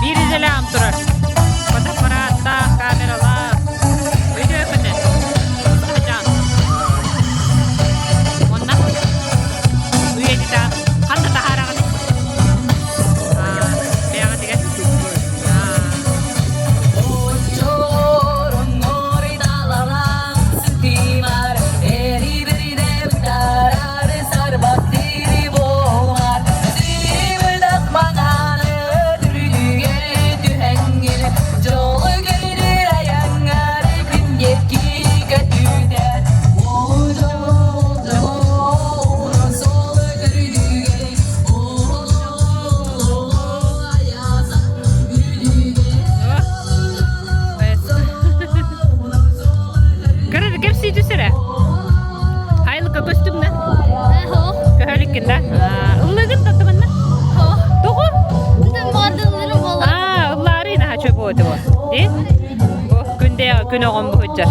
Биир идэлээх турар. Фотоаппараттаах, камералаах. Өйдөө көтө. Саһаджаан. Онна үйэтитэ ханна таһаараҕын? Бэйэҕитигэр. Көрөр кэпсии түсэрэ. Айлыка көстүҥ да? Көһөлүккүн да? Ыллыгын да тымынна? Тоҕо? Аа, ыллаары наһаа чөй буолуо бу. Ди? Бу күндэ күн оҕом буһуччар.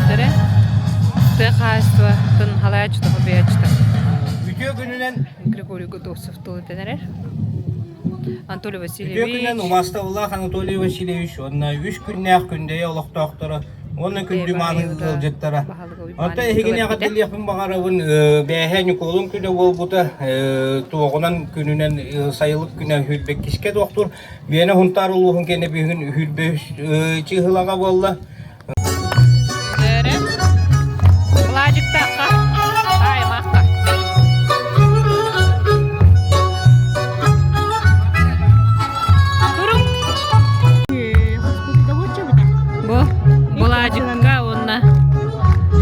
Дөрө? Тыа хаһаайыстыбатын халааччыта хобуйааччыта. Үтүө күнүнэн Григорий Готовцев тылытан эрэр. Анатолий Үтүө Васильевич. күнүнэн убаастабыллаах Анатолий Васильевич уонна үс күннээх Күндэйэ олохтоохторо уонна күндү мааны ыалдьыттара. Онтон эһигини эҕэрдэлиэхпин баҕарабын бээһээ Ньукуолун күнэ буолбута туоҕунан күнүнэн сайылык күнэ сүүрбэккискэ туохтуур Биэнэ Сунтаар улууһун кэннэ бүгүн сүүрбэ үс чыыһылаҕа буолла. Дөрө. Былаадьыктаахха. Таайымаахха. Туруҥ. Бу Былаадьыкка уонна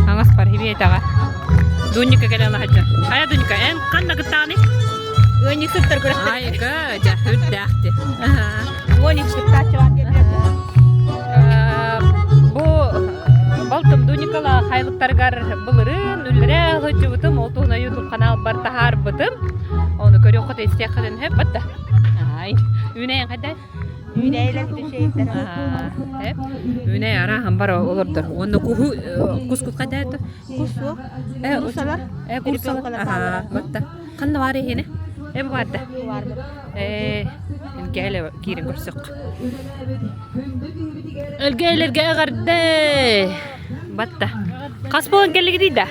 аҥас пархибиэтэҕэ. Дунника кэлэн лаһадьа. Хайа Дунника, эн ханна кыттааны? Ыанньыксыттар күрэхтэр. Айга, дьэ, үрдээхти. Ыанньыксыттааччылар Бу балтым Дуникала хайлыктарыгар былырыын үллэрэ сылдьыбытым, ол туһунан YouTube каналбар таһаарбытым. Ону көрүөххүт истиэххитин сөп батта. Ай, үүнэйэн хайдай? Үүнэйлэр түшейдер. Үүнэй арааһын бар олордор. Уонна куһу кускут хайдай Кус суох. Э, Курсалар. Э, курсалар. Аха, батта. Ханна баар иһини? Э, бу баарда. Э, Элгээйлэ киирин көрсөх. Элгээйлерге эҕэрдэ! Батта. Хас буолан кэллигитий да?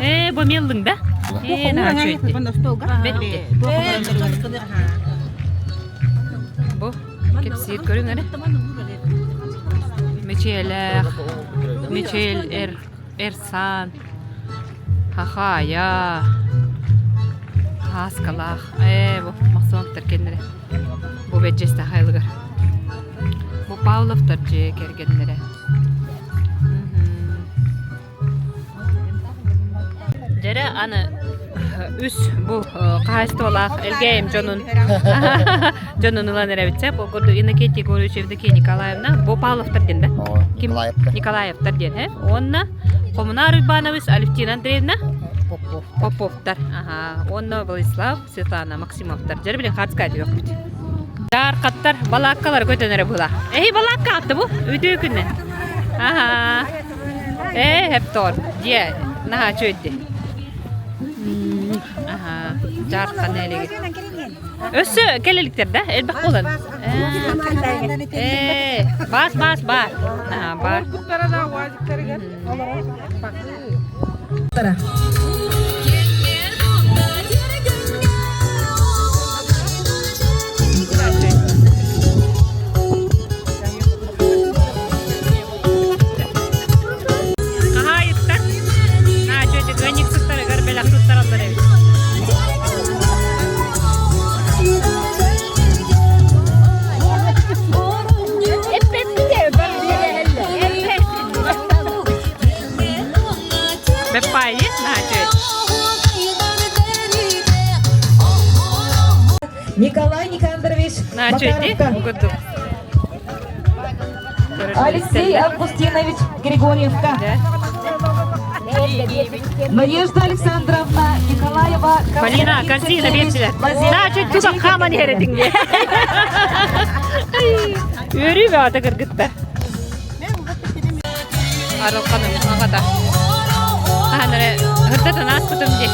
Э, бу меллиҥ да? Э, наһаа үчүгэйди. Бэтти. Бу кэпсиир көрүҥ эрэ. Мичээлээх, Мичээл эр Эрсан, Хахаайа, Хааскалаах, ээ бу Махсоновтар кэннэрэ. Бу Бэдьэстэ хайылыгар. Бу Павловтар дьиэ кэргэннэрэ. Дьэрэ аны үс бу хаһаайыстыбалаах Элгээйим дьонун дьонун ылан эрэбит сеп. Ол курдук Иннокентий Егорович Евдокия Николаевна бу Павловтар диэн да? Ким? Николаевтар диэн, э? Уонна Коммунар Уйбанович Алевтина Андреевна Поповтар. Аха. Уонна Владислав Светлана Максимовтар. Дьэ билин хаарска түөхпүт. Даархаттар балааккалар көтөн эрэ була. Эһи балаакка атты бу үтүө күннэ. Аха. Ээ, хептор. Дьиэ, наһаа үчүгэй Аха, дьаархан элиги. Өссө кэлэликтэр да, элбэх буолан. Ээ, баас баас баар. Аха, баар. Хаһаайыттар Наача ыанньыксыттарыгар бэлэх туттараллар эбит. Бэппаайы Наача. Николай Никандрович Макаровка. Алексей Августинович Григорьевка. Надежда Александровна Николаева. Полина, корзина берсилер. Значит, тута хаман еретиңге. Үөрүү баата кыргытта. Арылқаным ағата. Аханары хырдатан ааспытым дии.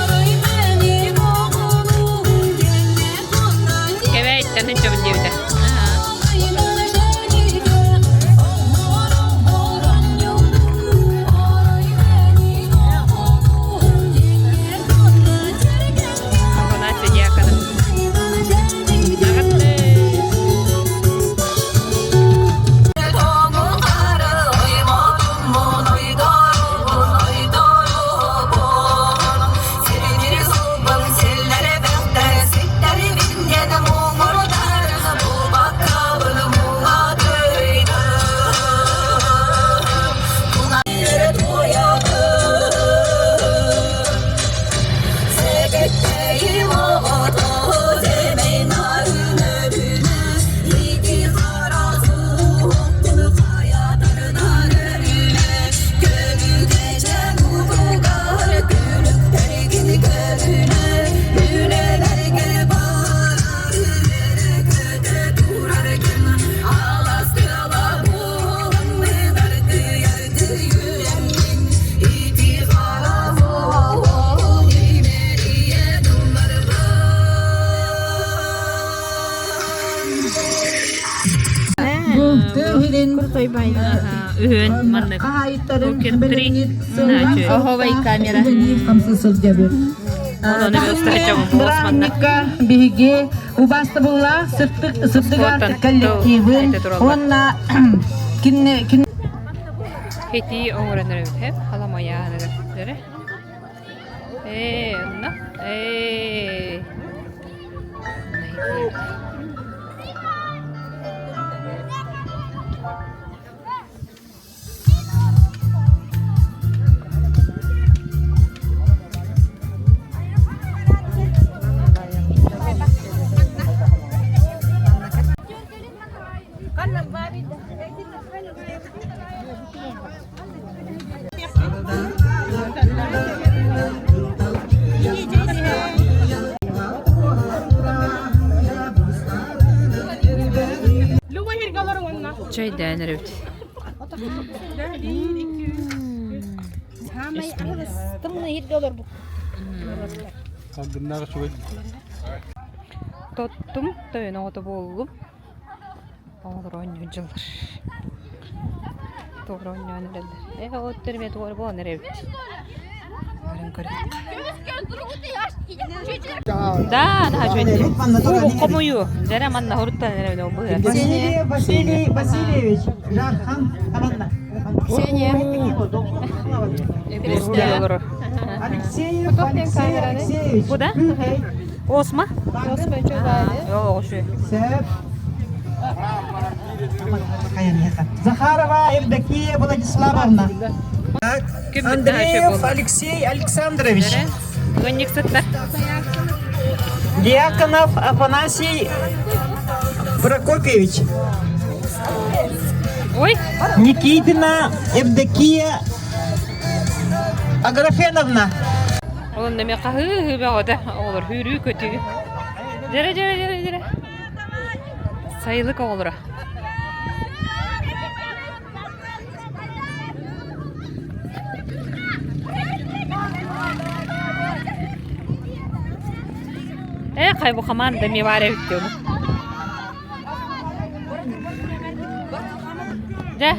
Кэбээйттэн сылдьабын диэбитэ. Афанасий Дьяконов. Аҕатты. Үһүөн маннык Оһовай камера. Бырааһынньыкка биһиги убаастабыллаах сырдык сырдык коллективын уонна кин Хетии оҥорон эрэбит халамайааныгар Ээ, онно ээ Чэйдээн эрэбит. Тоттум, тойон оҕото буоллум. Оҕолор оонньуу дьыллар. Туора оонньоон эрэллэр. Э, от эмиэ туора буолан эрэбит. Баран көрүөххэ. Да, наһаа үчүгэй. Уу хомуйуу. Дьэрэ манна хоруттан эрэбин ол быһыар. Василий Василий Васильевич Жархан Аманна. Ксения. Алексеев Алексей Алексеевич. Куда? Осма? Оо, үчүгэй. Сөп. Захарова Евдокия Владиславовна. Андреев Алексей Александрович. Ыанньыксыттар. Дьяконов Афанасий Прокопьевич. Ой. Никитина Евдокия Аграфеновна. Онно мен хаһыы бөҕөтө оҕолор хүүрүү көтүү. Дьэрэ дьэрэ дьэрэ дьэрэ. Сайылык оҕолоро. Э, хай бу команда эмиэ баар эбит дии ону. Дьэ.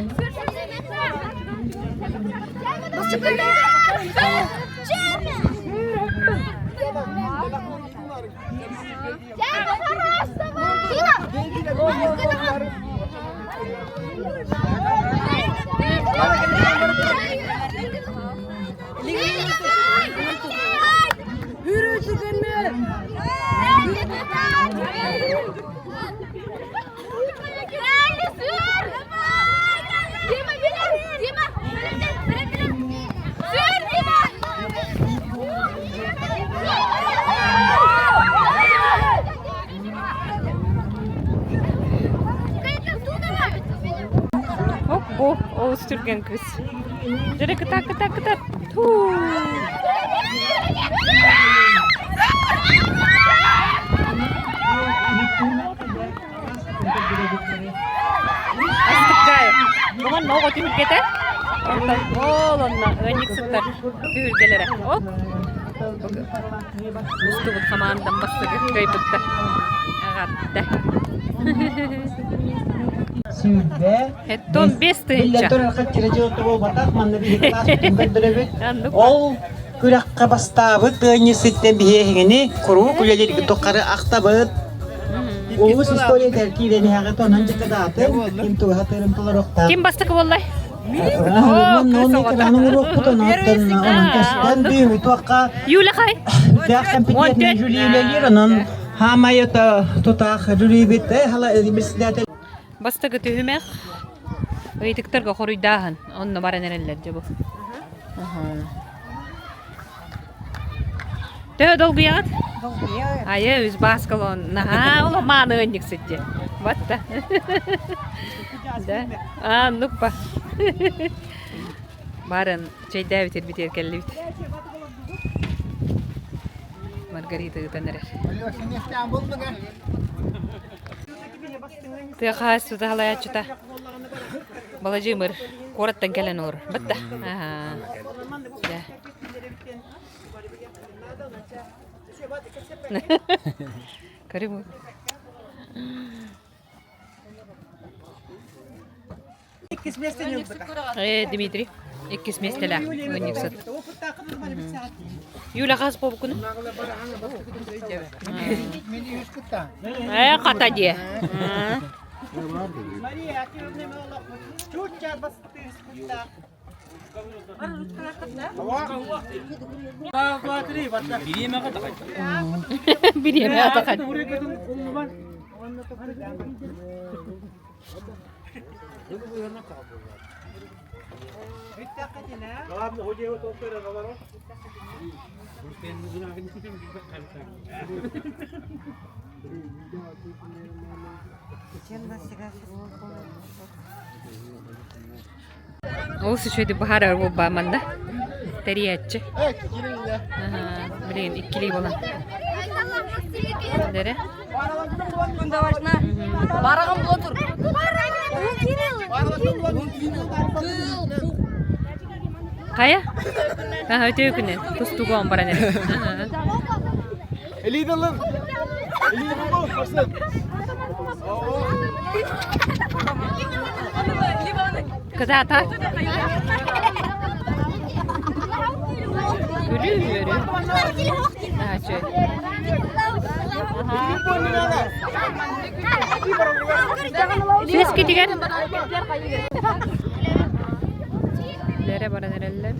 Оп, бу олус түргэн кыыс. Дьэрэ кытаат, кытаат, кытаат. Туу. Буган оҕо түһүлгэтэ. Онтон ол онно ыанньыксыттар түһүлгэлэрэ. Оп. Устубут хамаандам бастакы кыайбыттар. Аҕатта. Сүүрбэ. Хэттон 5 Биллэн тыһыынча. турар хаччыра дьылыта буолбатах, манна биһиги кылааспытын көрдөрөбүт. Ол күрэххэ бастаабыт ыанньысыттан биһиэһиҥини куруук үлэлииргит тухары ахтабыт. Улуус историятыгар киирэн иһэҕит, онон дьыкыдаатын, ким туга сатыырын толоруохтаах. Ким бастакы буоллай? Юля хай. Компетентный жюри үлэлиир, онон хаамай тутаах жюрибит Бастакы түһүмэх ыйытыктарга хоруйдааһын. Онно баран эрэллэр дьэ бу. Төһө долгуйаҕыт? Айы, үс бааскалон. Наһаа улахан ыанньык ситти. Батта. Да. А, нукпа. Барын чэйдээбит ирбитигэр кэллибит. Маргарита ыытан эрэр. Тыа хаһаайыстыбата салайааччыта Баладьыымыр куораттан кэлэн олорор. Батта. Да. Көрүҥ. Э, Дмитрий, иккис миэстэлээх ыанньыксыт. Юля хас буолбуккун? Э, хата диэ. Бириэмэ атахан. Олус үчүгэйдик быһаарар буолбаа манна тэрийээччи. Билигин иккилии буолан. Дэрэ. Бараҕым була тур. Хайа? Аха үтүө күнү. Тустууга он баран эрэ. Элидалын! Элидалын! Кытаата. Күлүү үөрүү. Сүүскитигэр Лэрэ баран эрэллэр.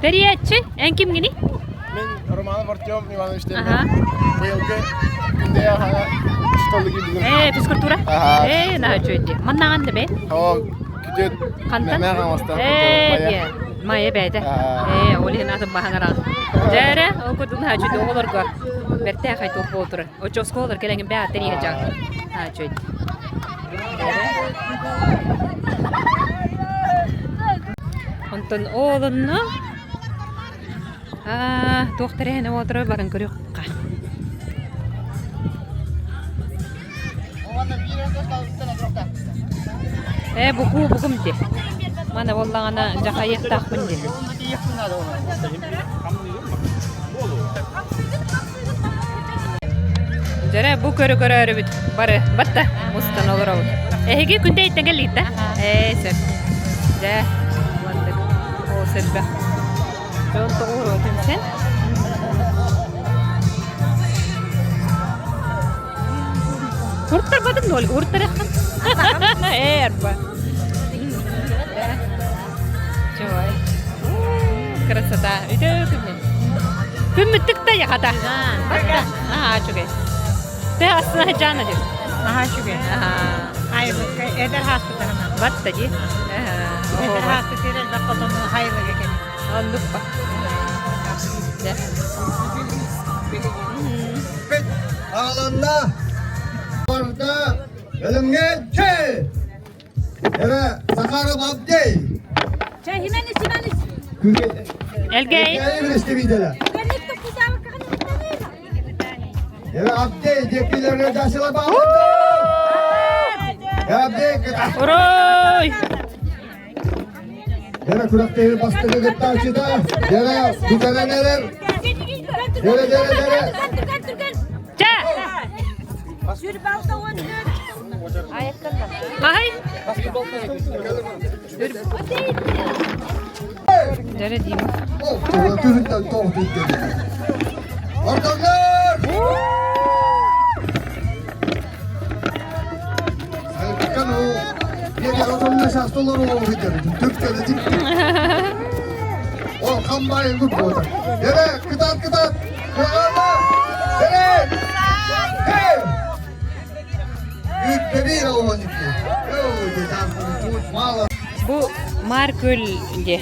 Тэрийээччи, эн кимҥиний? Мен Артем Иванович диэн быйылгы күндэйэ хаҥа учууталлыгы билим. Ээ, физкультура? Ээ, наһаа үчүгэй дии. Маннаҕан да бэй? Оо, күтүөт Хантан? Мэмээх оҥостон Ээ, Майа бэйэтэ. Ээ, ол иһин атын баһан араҕа. Дьээрэ, ол курдук наһаа үчүгэй оҕолорго бэртээхэй туох буола турар. Оччо оскуолалар кэлэҥин бээ аттан иһэ дьаҕа. Наһаа үчүгэй. Онтон ол онно туох тэрээһинэ буола турар баран көрүөххэ. Ээ, букуу бугум дии. Мана буоллаҕына дьахайыахтаахпын дии. Дьэрэ, бу көрө көрөөрүбүт бары батта мустан олоробут. Эһиги күндэйттэн кэллигит да? Ээ, сөп. Дьэ, мандык. Оо, сэлбэх. Дьон тоҕуоруо түмсэн. Уртарбатын ноль, уртараххын. Ээ, арба. Чувай. Красота. Үтөө күннэн. Күммүттүк та яхата. Баста. Аха, үчүгэй. Тэ астына жана дир. Аха, үчүгэй. Айылыкка эдэр хаспытарына. Батта ди. Эдэр хаспытыр элбэх хотону хайылыга кэлин. Оннук ба. Ааланна барда өлөмҥө чэй! Эрэ Захаров Абдей! Элгэй. Эрэ Абдей диэкилерге жасыла Абдей Урой! Эрэ күрэхтэһии бастакы кыттааччыта Дэрэ бүтэрэн эрэр Дэрэ дэрэ дэрэ Чэ! Хаһай? Дэрэ Дима. Ортолор! Ол хамбайын күп болар. Дере, кытат, кытат! Кырағанма! Дере! Хей! Бу Маар Күөл диэ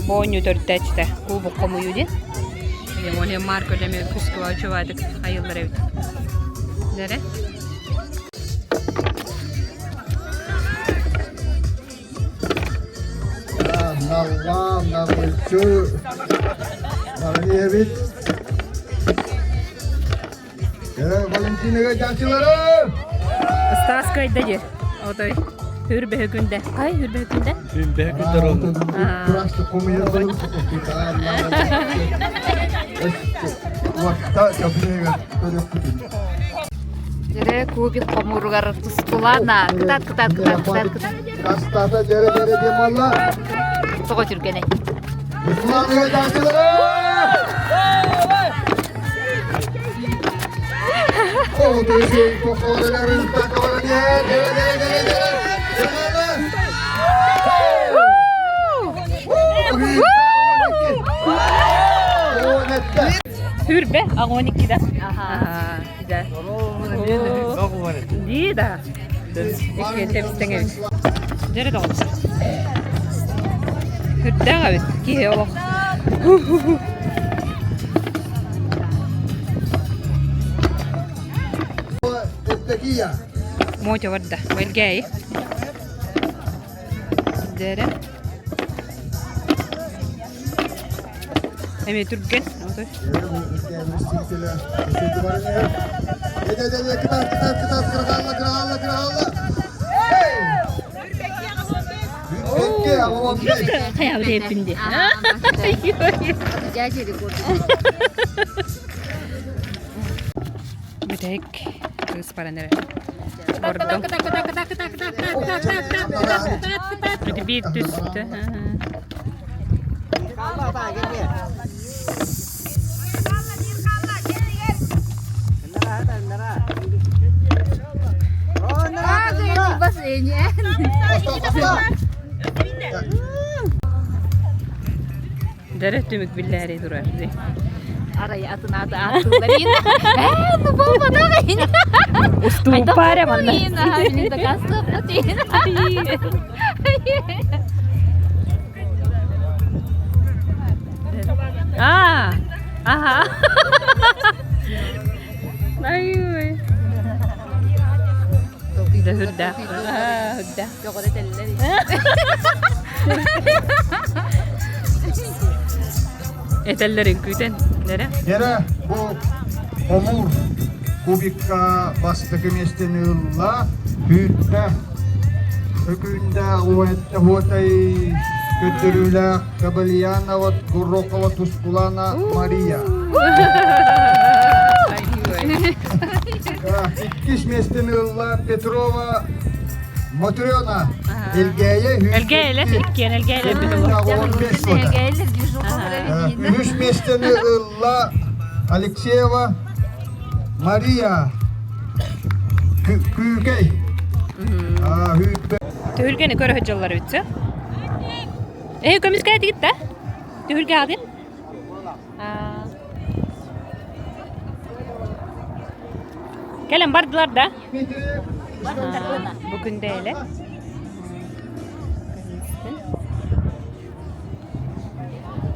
боонньу төрдөөччүтэ кубок хомуйуу диэн. Ол Маар Күөл эмиэ кускуба үчүгэйдик айыллар эбит. Дэрэ. Наллаан, налыччы, баран иһэбит. Валентинаға жаачылары! Стас кайда дии. Отой хүрбэһэ күндэ. Ай, хүрбэһэ күндэ. Хүрбэһэ күндэ ровно. Просто комуйа Дьэрэ кубик хомууругар тускулана кытаат кытаат кытаат кытаат кытаат. Кастата дьэрэ дьэрэ диэн буолла. Тоҕо түргэнэй. Русланыга жаачылары! Хүрбэ аҕон иккида. Дии да. Икки тэбистэҥ эбит. Дьэрэ доҕоттор. Хүрдээх эбит киһи олох. Мотя барда. Элгээйи. Дьэрэ. Эмиэ түргэн. Хайа бэйэппин дии. Бүтэһик кыыс баран эрэ. Бордо. Биир түстэ. Дөрө түмүк биллээри турар. Арай атын ааты ааттыыллар иин. Ээ, ну буолбатах иин. Устууппа эрэ манна. Иин, аха, мин дакаастыахпыт иин. Аа, аха. Ай-ой. Да үрдээх. Аа, үрдээх. Көҕөрө тэллэр. Этэллэрин күүтэн, нэрэ. Нэрэ, бу хомуур кубикка бастакы миэстэни ылла, Күүттэ, Өкүүндэ Уотай көрдөрүүлээх Кабальянова Горохова Тускулана Мария. Иккис миэстэни ылла Петрова Матрена Элгээйэ Элгээйэлэр иккиэн элгээйэлэр Үһүс миэстэни ылла Алексеева Мария Күүкэй. Түһүлгэни көрө сылдьаллар эбит Эһи көмүскээтигит да? Түһүлгэ аатын? Кэлэн бардылар да? Бу күндээлэ.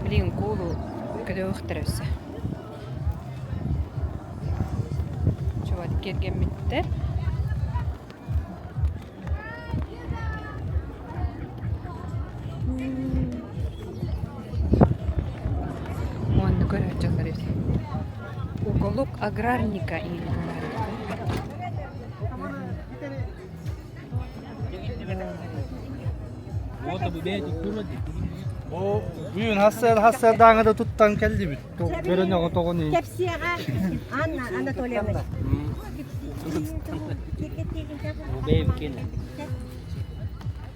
Билигин куулу көтөөхтөр өссө. Чуват киэргэммиттэр. Уонна көрөөччүлэр эбит. Уголок аграрника О, бүгүн хассар хассардааҥа да туттан кэллибит. Көрөн оҕо тоҕун Кэпсиэҕэ Анна Анатольевна.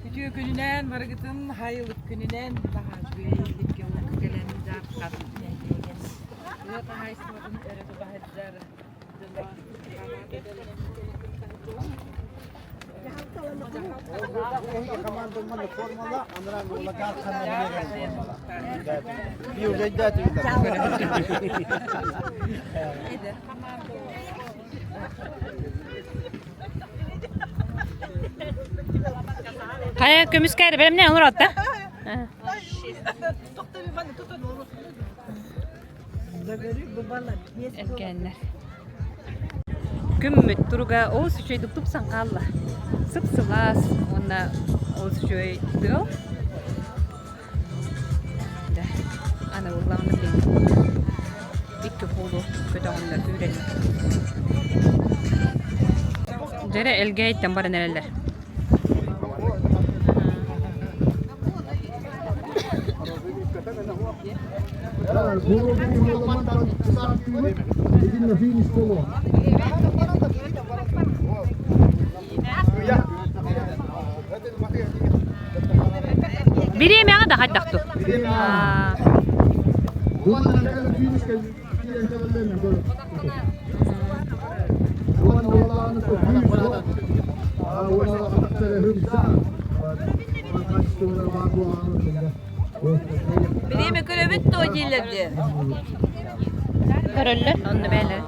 Үтүө күнүнэн барыгытын хайылык күнүнэн баһаажбыйдикке кэлэн дьаархан нэһилиэгин тыа хаһаайыстыбатын өрө тута сылдьар дьоно Хайа көмүскэ бэлэмнээн олорот да? Эркээннэр. Күммүт туруга олус үчүгэйдик тупсан хаалла. Сып-сылаас уонна олус үчүгэй тыал. Да, аны буллаҕына билин икки куулу көтөҕөннөр үүрэллэр. Дьэрэ Элгээйиттэн баран эрэллэр. Бириэмэҕэ да хайдах ту? Бириэмэ көрөбүт дуо дииллэр дии. Көрөллөр, онно бээлэр.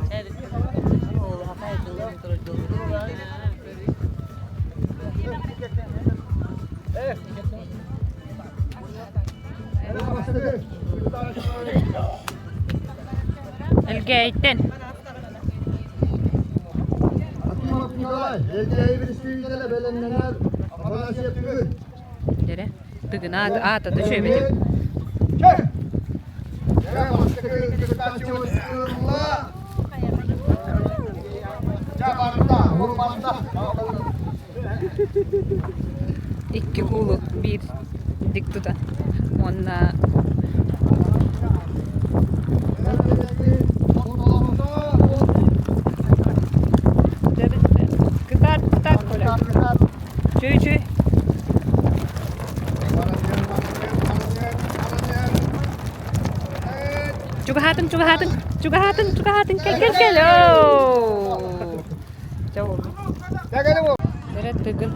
Элгээйиттэн. Дэрэ, тыгын аата да үчүгэйбит. Икки куулу биир дик тута уонна Кытаат, кытаат, Коля. Чүй, чүй. Чугаһаатыҥ, чугаһаатыҥ, чугаһаатыҥ, чугаһаатыҥ, кэл, кэл, кэл. Оо. Чэ буолла. Дэрэ тыгын.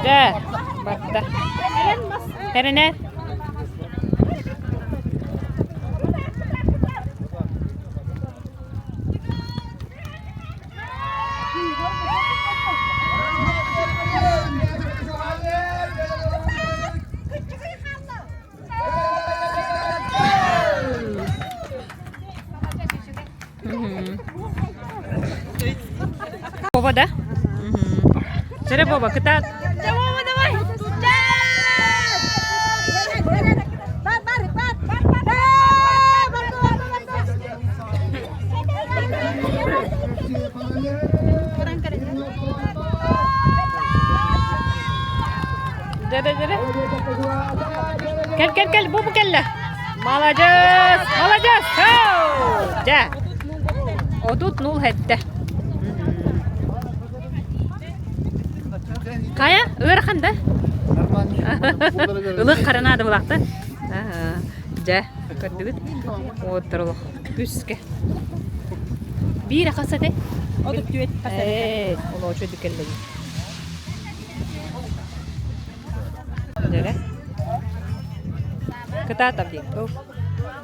Дьэ, барда. Эрэнээр. Боба да? Чэрэ Боба, кытаат. Боба, давай! Дьэрэ, дьэрэ. Кэл, кэл, кэл, бу бу кэллэ. Маладьыас, маладьыас. Дьэ. Отут нул хэттэ. Хайа, ыарахан да? Ылык харанаады булаахта. Дьэ, көрдүгүт? Уоттар олох күскэ. Биир хас этэй? 34 хас Ээ, олоочу дикеллеги. Дьэрэ. Кытаатап дии.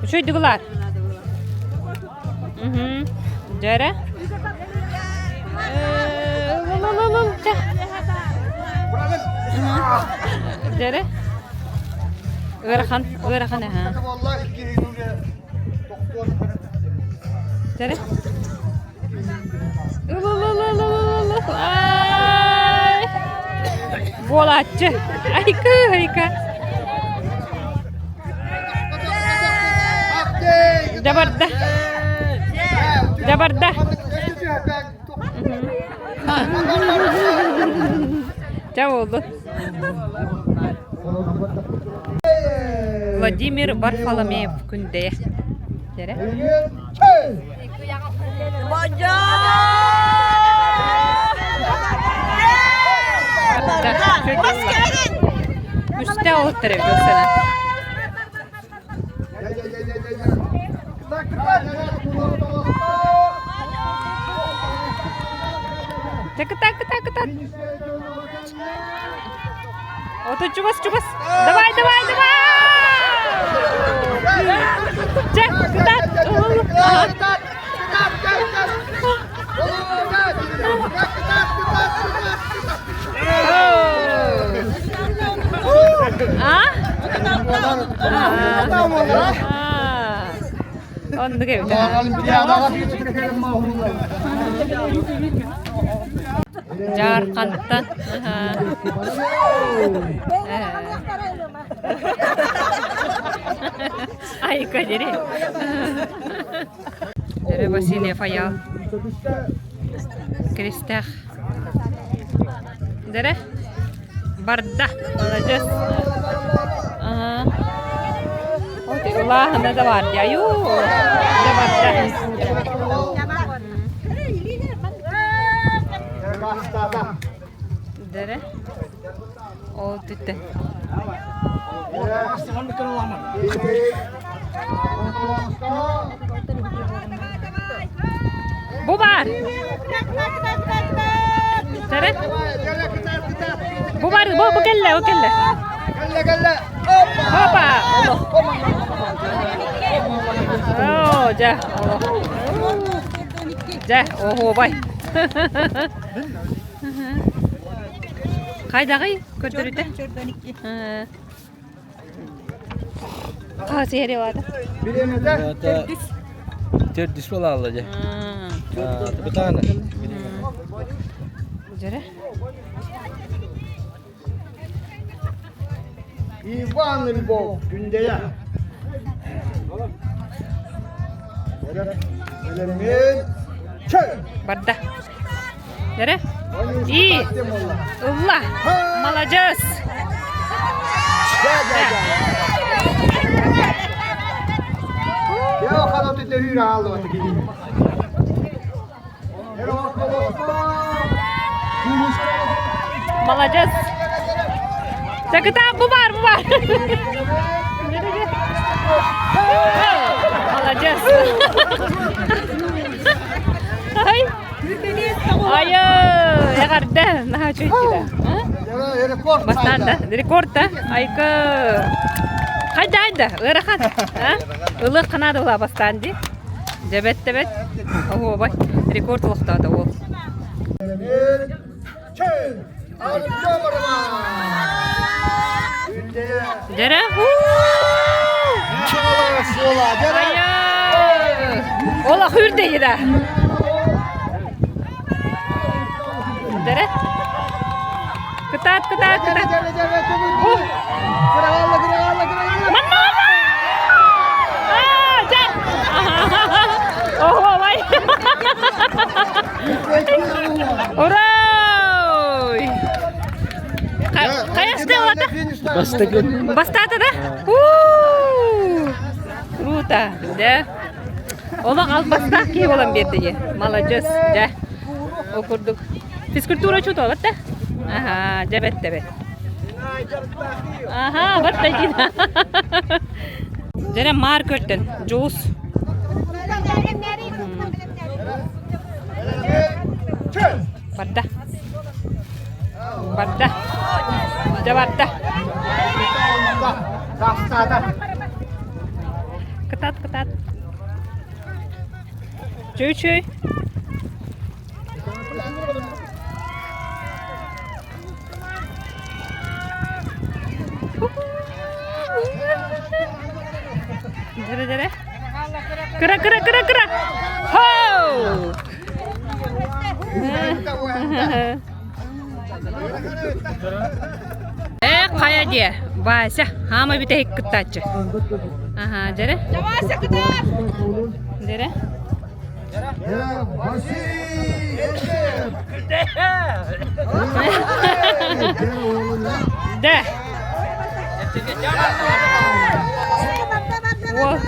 Үчүгэй дыгылаар. Дьэрэ. Дьэрэ. Ыарахан, ыарахан аха. Дьэрэ. Ай! Буолааччы. Айка, айка. Дьабарда. Дьабарда. Ча буолду. Владимир Варфоломеев күндэйэ. Дьэрэ. Үстэ олуттар эбит ол сана. Кытак, кытак, кытак. Ото чугас, чугас. Давай, давай, давай! Чэ, кытаат. А? Оннук эбит. Дьаархантан. Айка дири. Дөрө Васильев аял. Кристэх. Дөрө. Барда. Молодец. Ага. Вот улааһына да бар дии. Дьэ барда. Дэрэ. Ол түттэ. Бу бар. Дэрэ. Бу бар, бу бу кэллэ, бу кэллэ. Опа! Оо, дьэ, Дьэ, оһуобай. Хайдаҕый көрдөрүтэ? Хаһыс иһэри баата? Төрдүс. Төрдүс буолаалла дьэ. Бытаана. Дьэрэ. Иван Львов, Күндэйэ. Барда. Эрэ? И. Ылла. Маладьыас. Маладьыас. Чакытаах бу баар, бу баар. Маладьыас. Ай. Айы, эҕэрдэ, наһаа үчүгэй Бастаан да, рекорд да, айка. Хайда, хайда, ыарахан. Ылыах ханаада була бастаан дии. Дьэбэт-тэбэт, оһуобай, рекорд олохтоото уол. Артем Дьэрэ! Ол ахүрдэ да. Дьэрэ! Кытаат, кытаат, кытаат. Манна, манна! Аа, дьэ! Оһуобай! Ура! Хайасты ылата? Бастакы. Бастаата да? Круто, да? Олох албастаах киһи буолан биэрдэ дии. Маладьыас, дьэ. Ол курдук. Физкультура учуутала да? Аха, дьэ бэттэ бэт. Аха, бат дии. Дьэрэ маар көртөн, Дьулус. Барда. Барда. Дьэ барда. Кытаат, кытаат. Чүй-чүй. Дьэрэ, дьэрэ. Кыра, кыра, кыра, кыра. Хоу! Э, хайа диэ, Вася, хаама бүтэһик кыттааччы. Аха, дьэрэ. Вася кытаат! Дьэрэ. Да. О.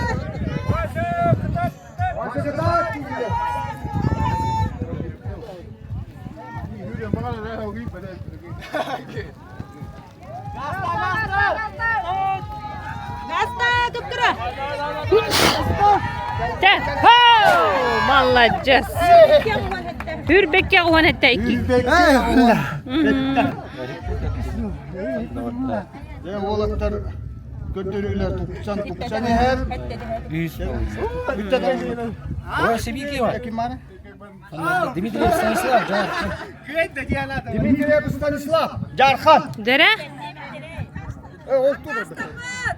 Маладьыас! Үрбекке уон этте икки. Уолаттар көрдөрүүлэр тупсан тупсан иһэр. Дмитриев Станислав, Жархан. Дмитриев Станислав, Жархан. Дэрэ? Э, ол тур.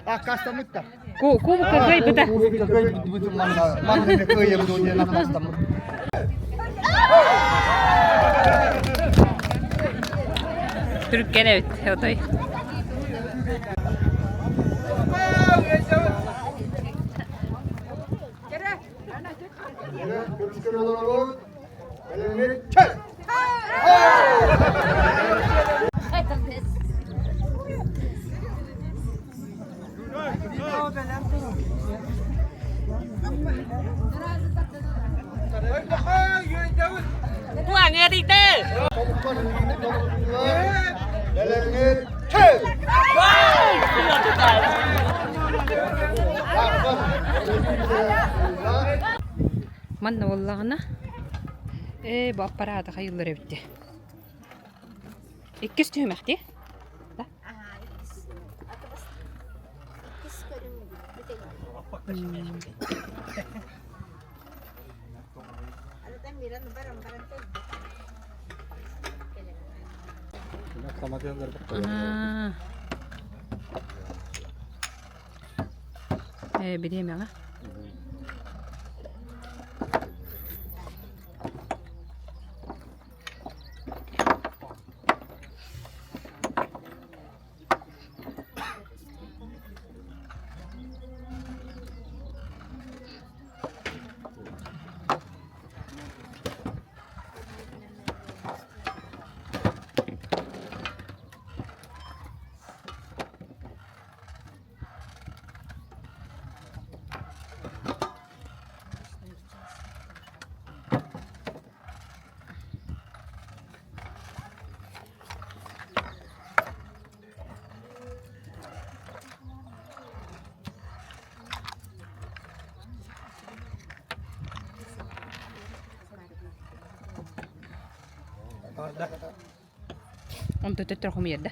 А, кастамытта. Ку кубка кыайбыта. Кубка кыайбыт манна. Манна кыайым дуо кастамыт. Түрккен эбит, отой. Манна буоллаҕына ээ бу аппараата хайыллар эбит дии. Иккис түһүмэх дии. Да? Аа. Ээ, бириэмэҕэ. Онто төттөр хомуйар да.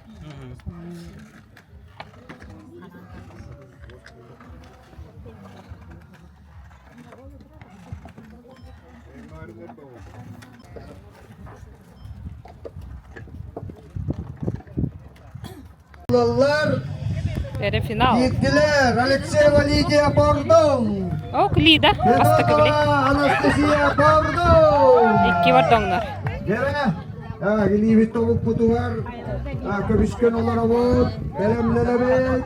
Ылаллар. Эрэ финал. Киирдилэр Алексеева Лидия Бордоҥ. Ок, Лида, бастакы били. Анастасия Бордоҥ. Икки бордоҥнор. Дьэрэ, илиибит тобукпутугар көбүскэн олоробут, бэлэмнэнэбит.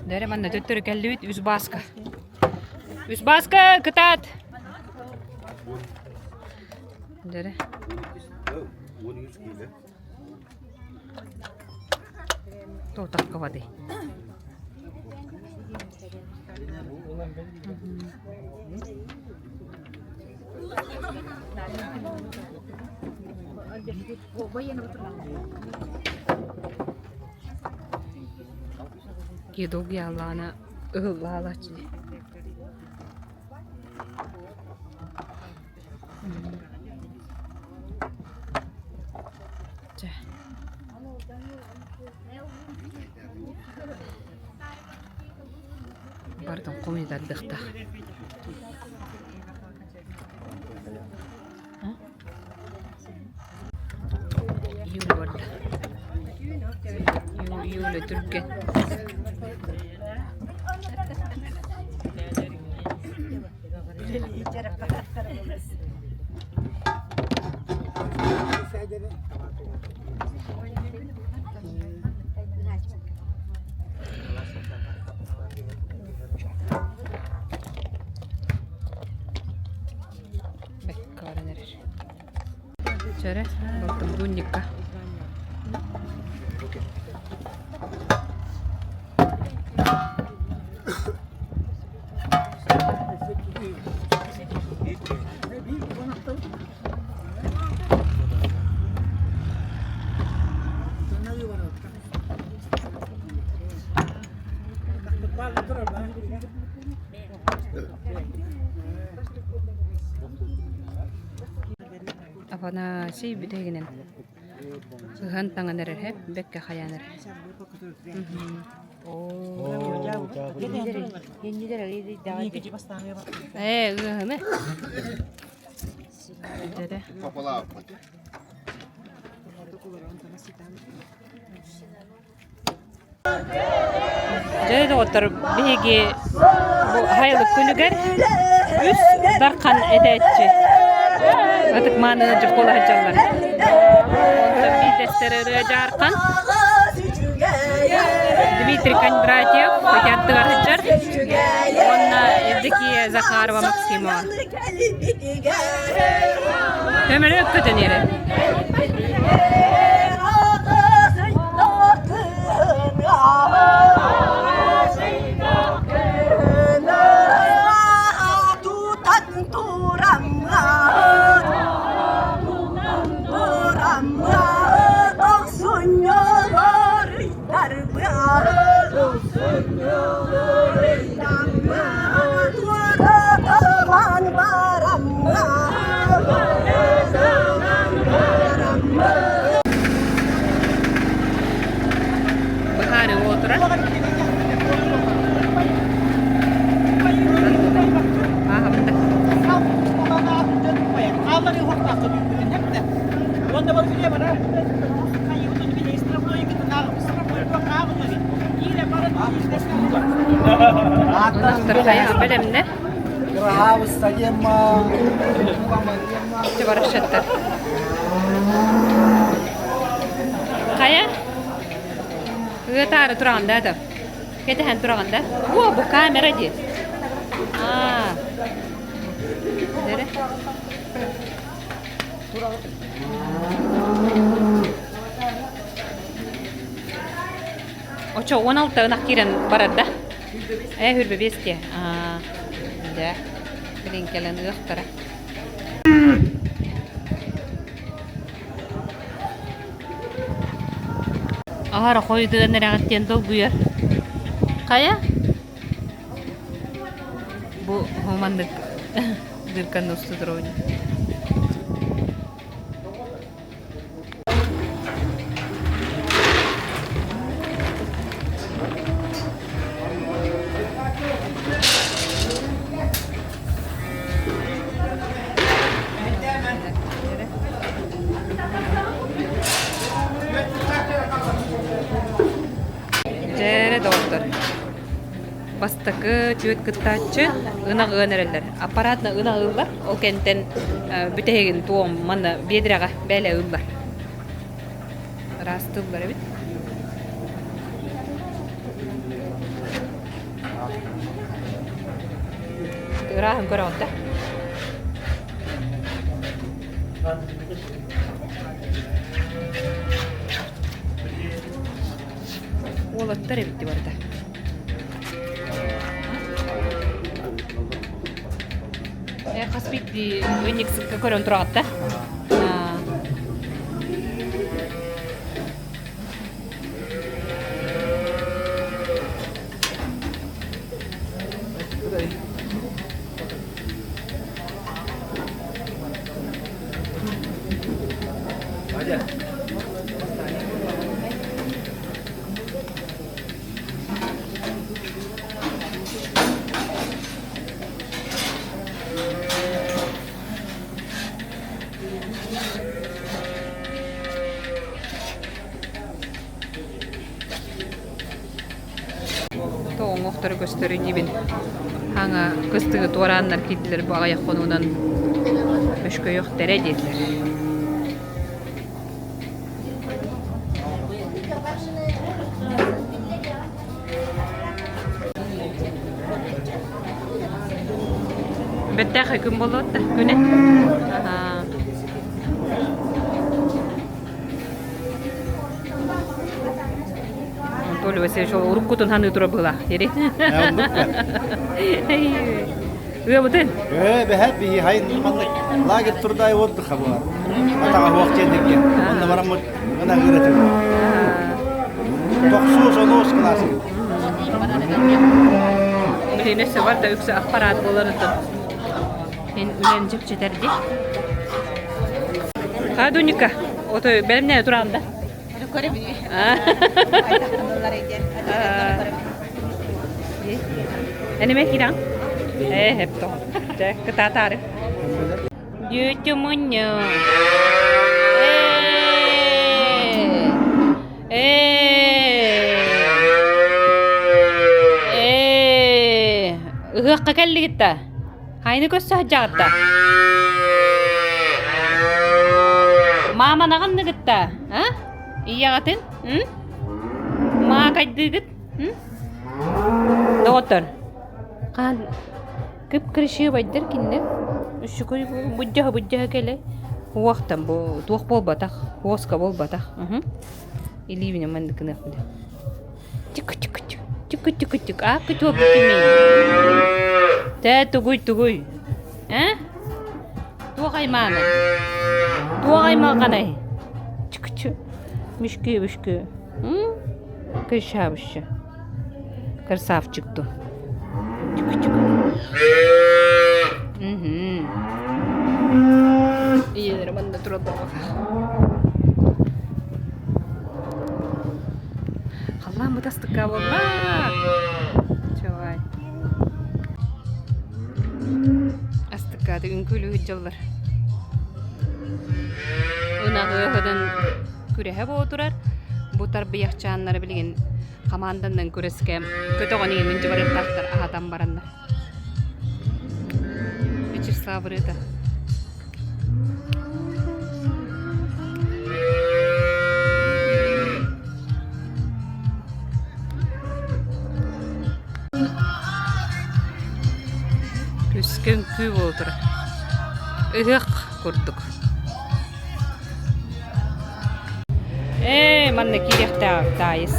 Дэрэ манна төттөрү кэллибит үс бааска. Үс бааска кытаат. Дэрэ. Туотакка воды. Едок яллаана ыһыллаалааччы. Чэ. Бардын хомуйдардыхтаах. Юля барда. Юля түргэн. Бэккэ баран эрэр. Чэрэ, балтым Дунникка. Афанасий бүтэһигинэн ыһан таҥан эрэр һэп бэккэ хайаан эрэр. Ээ ыаһыны. Дэрэ. Дьэ, доҕоттор, биһиги бу Хайылык күнүгэр үс Дархан этээччи ытык маанынан дьоккуола сылдьаллар. Онтон биирдэстэрэ Ырыа Дьаархан, Дмитрий Кондратьев ити аттыгар сылдьар уонна Евдокия Захарова Максимова. Көмөлөк көтөн иэрэ. Быһаарыы уотура. Ынахтар хайа бэлэмнэ. Барашаттар. Хайа? Ыатаары тураҕын да ата. Кэтэһэн тураҕын да? О, бу камера дии. Аа. Дere. Очо 16 ынах киирэн барар да? Ээ, хүрбэ биэске. Аа. Дэ. Билин кэлэн ыахтара. Аһара хойутуган эрэҕит диэн долгуйар. Хайа? Бу маннык дырканы устудуруун. Оттор бастакы түөрт кыттааччы ынах ыан эрэллэр. Аппаратна ынах ыыллар. Ол кэнтэн бүтэһигин туом манна биэдрэҕэ бээлэ ыыллар. Ыраастыыллар эбит. Ырааһын көрөҕүт да? Уолаттар эбит барыта. Э, хас биирдии ыанньыксыкка көрөн тураҕыт да? Тоҥохтору көстөр инибин. Хаҥа кыстыгы туорааннар киирдилэр бу аҕыйах хонуунан өшкөйөхтэрэ диэтилэр. Бэттээхэй күн буолуот да күнэ. Анатолий Васильевич ол уруккутун ханыы тура быһыылаах дири. Ыабытын? Ээ, бэһэт биһи хайын маннык лагерь турдай отдыха буолар. Атаҕа хуох диэннэргэ. Онно бараммыт гына ыыратым. Тохсуус онуус кылаас. Билигин өссө бар да үксэ аппараат буоларыттан эн үлэн чэпчэтэрди. Ха, Дунька, ото бэлэмнээ тураан да. Энеме киирэн? Ээ, хеп тоҕо. Дьэ, кытаатаары. Дьүтү мунньу. Ээ. Ээ. Ыһыахха кэллигит да? Хайны көссө сылдьаҕыт да? Мааманаҕынныгыт да? А? Ийэҕитин? Маакайдыыгыт? Доҕоттор, хаан кып-кырасыабайдар кинилэр. Үчүгэй буддьаһа-буддьаһа кэлэ. Уохтан бу туох буолбатах, куоска буолбатах. Илиибинэн маннык гыныахпын. Чүк-чүк-чүк, чүк-чүк-чүк, аа күтүөк кимий? Тэ тугуй тугуй? Э? Туох аймаанай? Туох аймалҕанай? Чүк-чүк, мүшкү мүшкү. Кыршабышы. Красавчик ту. Чүк-чүк. Ийэлэрэ манна тураллар. Халлаан бытастыкка буолла. Чувай. Астыккааты үҥкүүлүү сылдьаллар. Ынаҕы күрэһэ буола турар. Бу тарбыйахчааннары билигин хамаанданан күрэскэ көтөҕөн иҥин дьыбарыахтаахтар аһатан бараннар. Вячеслав ырыата. Күскэ үҥкүү буола турар. Ыһыах курдук. Ээ, манна киириэхтээх таайыс.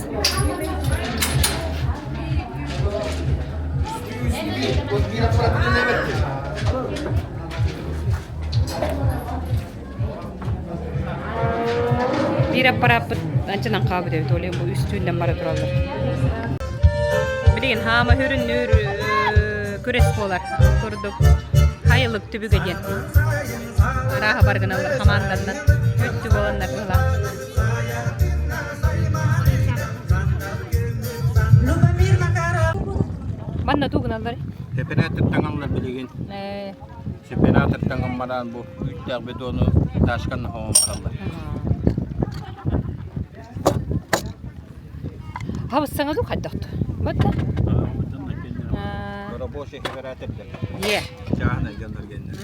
Биир аппарааппыт анчынан хаалбыт эбит, ол иһин бу үс түүннэн бара тураллар. Билигин хаама хүрүннүүр күрэс буолар курдук хайылык түбүгэ диэн. Арааһа бар гыналлар хамаанданнар, өттү буоланнар быһылаах. Манна туу гыналлар? Сепаратор таҥаллар билигин. Сепаратор таҥаммараан бу үүттээх бетону ташкан хоҥон бараллар. Хабыссаҥа дуу хайдах дуу? Бата. Рабочий оператордар. Е. Чааһынай дьоннор геннер.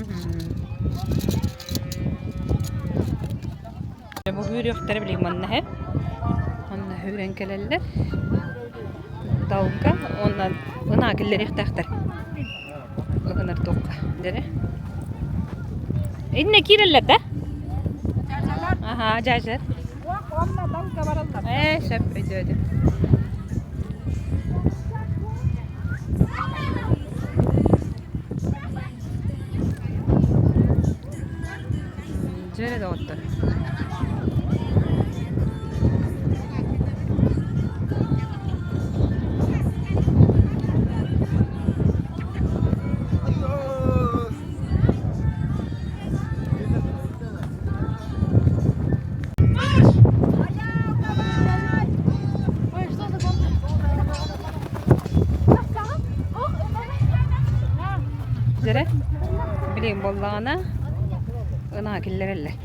Бу үүрүөхтэрэ билигин манна һэ. Онно үүрэн кэлэллэр. Далга уонна ынаа киллэриэхтээхтэр. Ыһынар туохха дэрэ. Инне киирэллэр да? Аха, дьаажар. Ээ, сөп, өйдөөдүм. Дьэ эрэ доҕоттор. Дьэрэ, билигин буоллаҕына ынаа киллэрэллэр.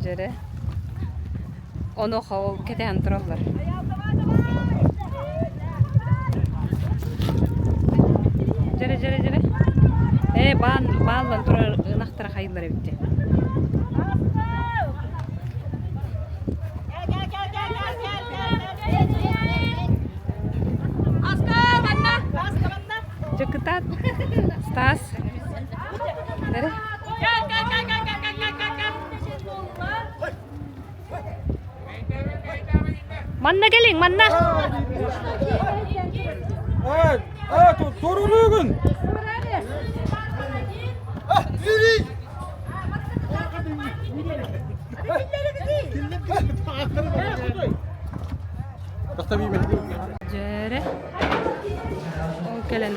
Дьэрэ, онуоха ол кэтээн тураллар. Дьэрэ, дьэрэ, дьэрэ. Ээ, баан, бааллан турар ынахтара хайыллар эбит дии. Дьокутаат Стас. Бери. Манна кэлиҥ, манна. Туруругун! Дьэрэ. Ол кэлэн.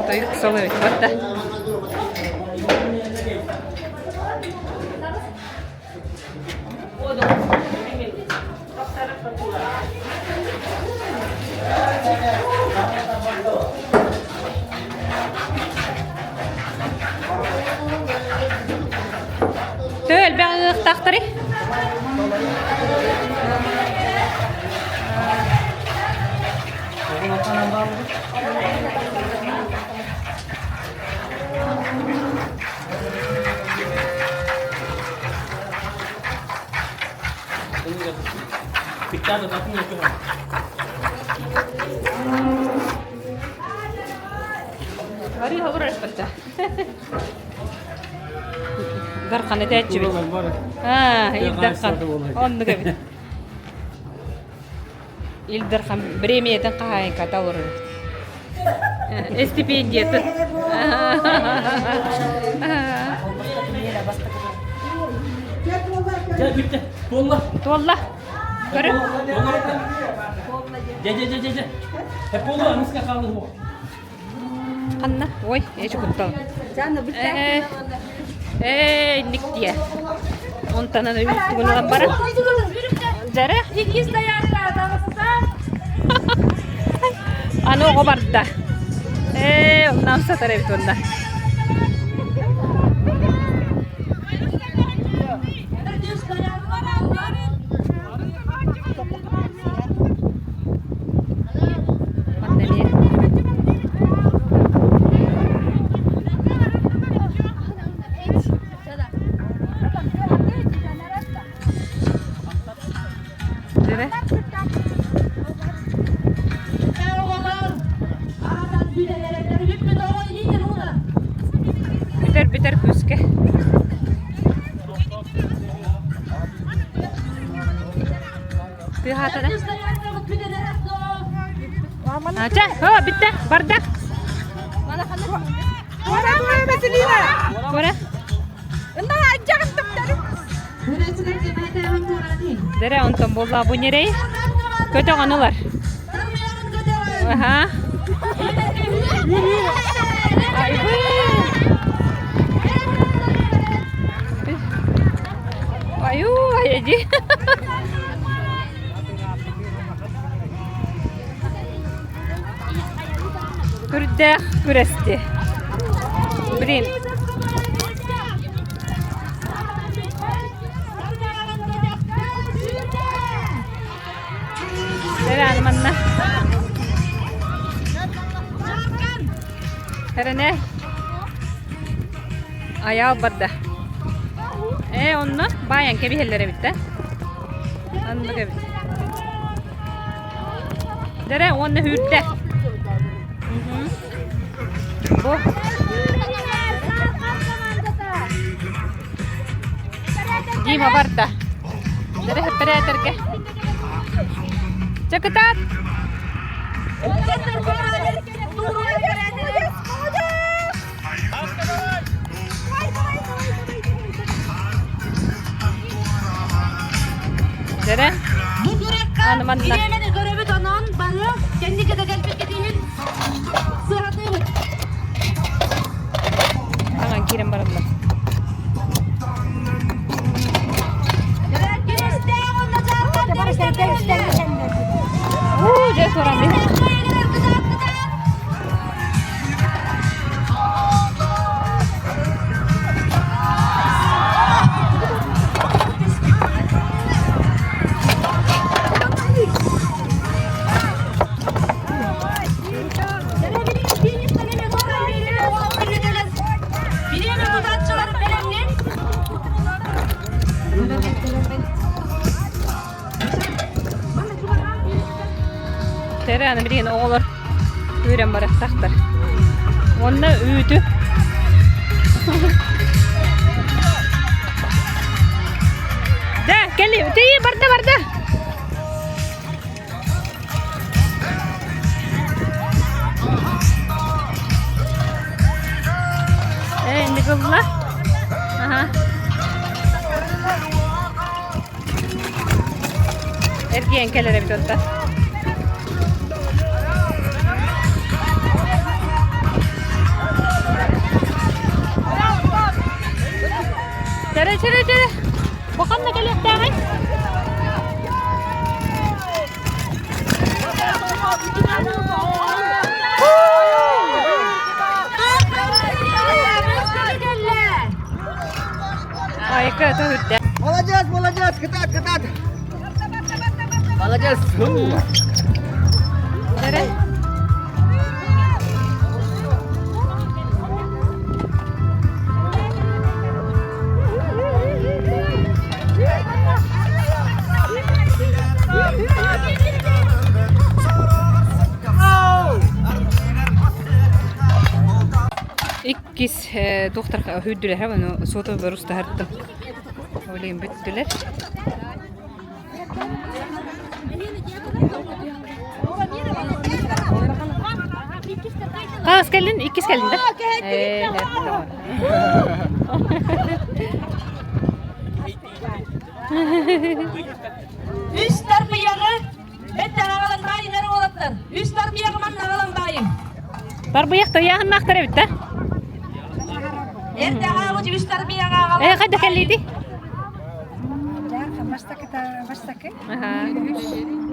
Тойук солы барда. Төһө элбэх ыахтаахтарый? Барыга урарбыта. Дархан этээччибит. Аа, Ил Дархан. Оннук эбит. Ил Дархан премиятын хаһаайката олорор эбит. Стипендиятын. Туолла. Туолла. Көрү. Дьэ, дьэ, дьэ, дьэ, дьэ. Туолла, аныска хаалыы Ханна? Ой, эчи куттал. Ээ, ээ, инник диэ. Онтон аны тугун ылан баран. Дьэрэ. Аны оҕо барда. Ээ, оннам сатар эбит онна. Манна эмиэ Дьэрэ. Бүтэр бүтэр күүскэ. Тыаһаатана. Чэ, о, бүттэ, барда. Туора. Дэрэ онтон буолла бу ньирэй. Көтөҕөн ылар. Аха. Сүрдээх күрэсти. Блин. Дэрэ манна. Эрене. Айаал барда. Ээ, онно баайан кэбиһэллэр эбит да. Оннук эбит. Дэрэ уонна хүүрдэ. Бу. Дима барда. Дэрэ хэппэрээтэргэ. Чэ кытаат! Дэрэ. Бу күрэххэ Аны манна. бириэмэни көрөбүт онон бары кэнники да кэлбиккитин сыһатыыбыт. Таҥан киирэн бараллар. Уу, дьэ туран Бириэмэ тутааччылар бэлэмнин. Тэрэ аны билигин оҕолор үүрэн барыахтаахтар. Уонна үүтү. Да, кэлли, тиий, барда, барда. Ээ, инник ылла. Аха. Эргийэн кэлэр эбит онтон. Чэрэ, чэрэ, чэрэ. Бу ханна кэлиэхтээҕий? Айка, это үрдэ. Молодец, молодец, кытаат, кытаат. Молодец. Эрэ. Иккис доктор хүрдүлэр ону сотовый устаһартым. Олейм бүттүлэр. Хаас кэллин, иккис кэллин да? Ээ, Үс тарбыйаҕы эттэн аҕалан баайынар уолаттар. Үс тарбыйаҕы манна аҕалан баайыҥ. Тарбыйах тыйааһыннаахтар эбит да? Эрдэ аҕаабыт үс тарбыйаҕы аҕалан Ээ, хайда кэллиити? Бастакы бастакы. Аха.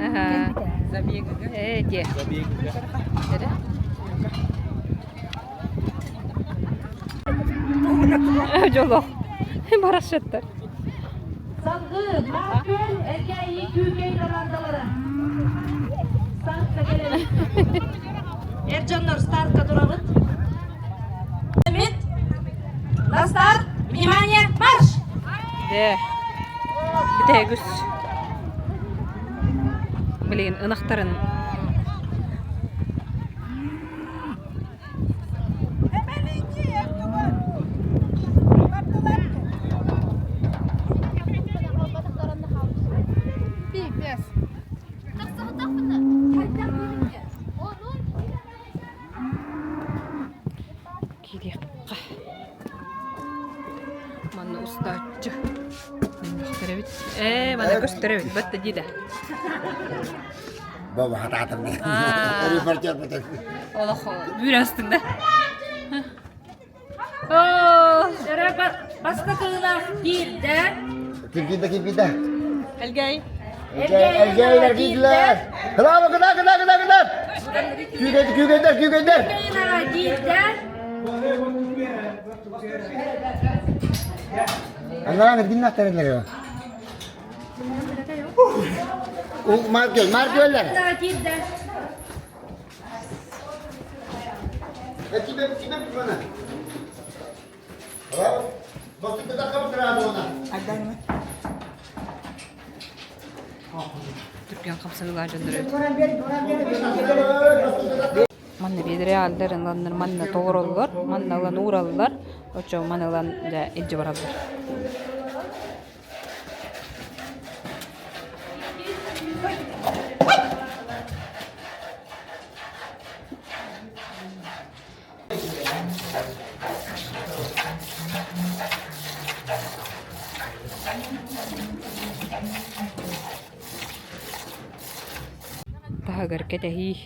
Аха. Ээ, дьэ. Дьолох. Барашеттар. Салгыы, Маар-Күөл, Эргээйи, Күүкэй командалара. Стартка кэлэбит. Эр дьоннор стартка турабыт. На старт! Внимание, марш! Дэ. Бүтээгүс. Блин, ынахтарын Киириэххэ. Манна устааччы. Көстөр эбит. Ээ, манна көстөр эбит. Батта дии да. Баба хатаатым. Олох бүүр астын да. Бастакылаах киирдэ. Киргидэ киргидэ. Элгэй. Элгэй, элгэй, киргилэр. Кылаама, кыла, кыла, кыла, кыла. Күүгэйдэр, күүгэйдэр! Анараа эргиннэхтэрэлэр. Маркел, Маркеллер. Тебе, тебе, bana. Түргэн хамсаныылаах дьоннор эбит. Манна биэдэрэ ааллар ыланнар манна толороллор, манна ылан уураллар, оччоҕо маны ылан дьэ илдьэ бараллар. Таһыгар кэтэһии.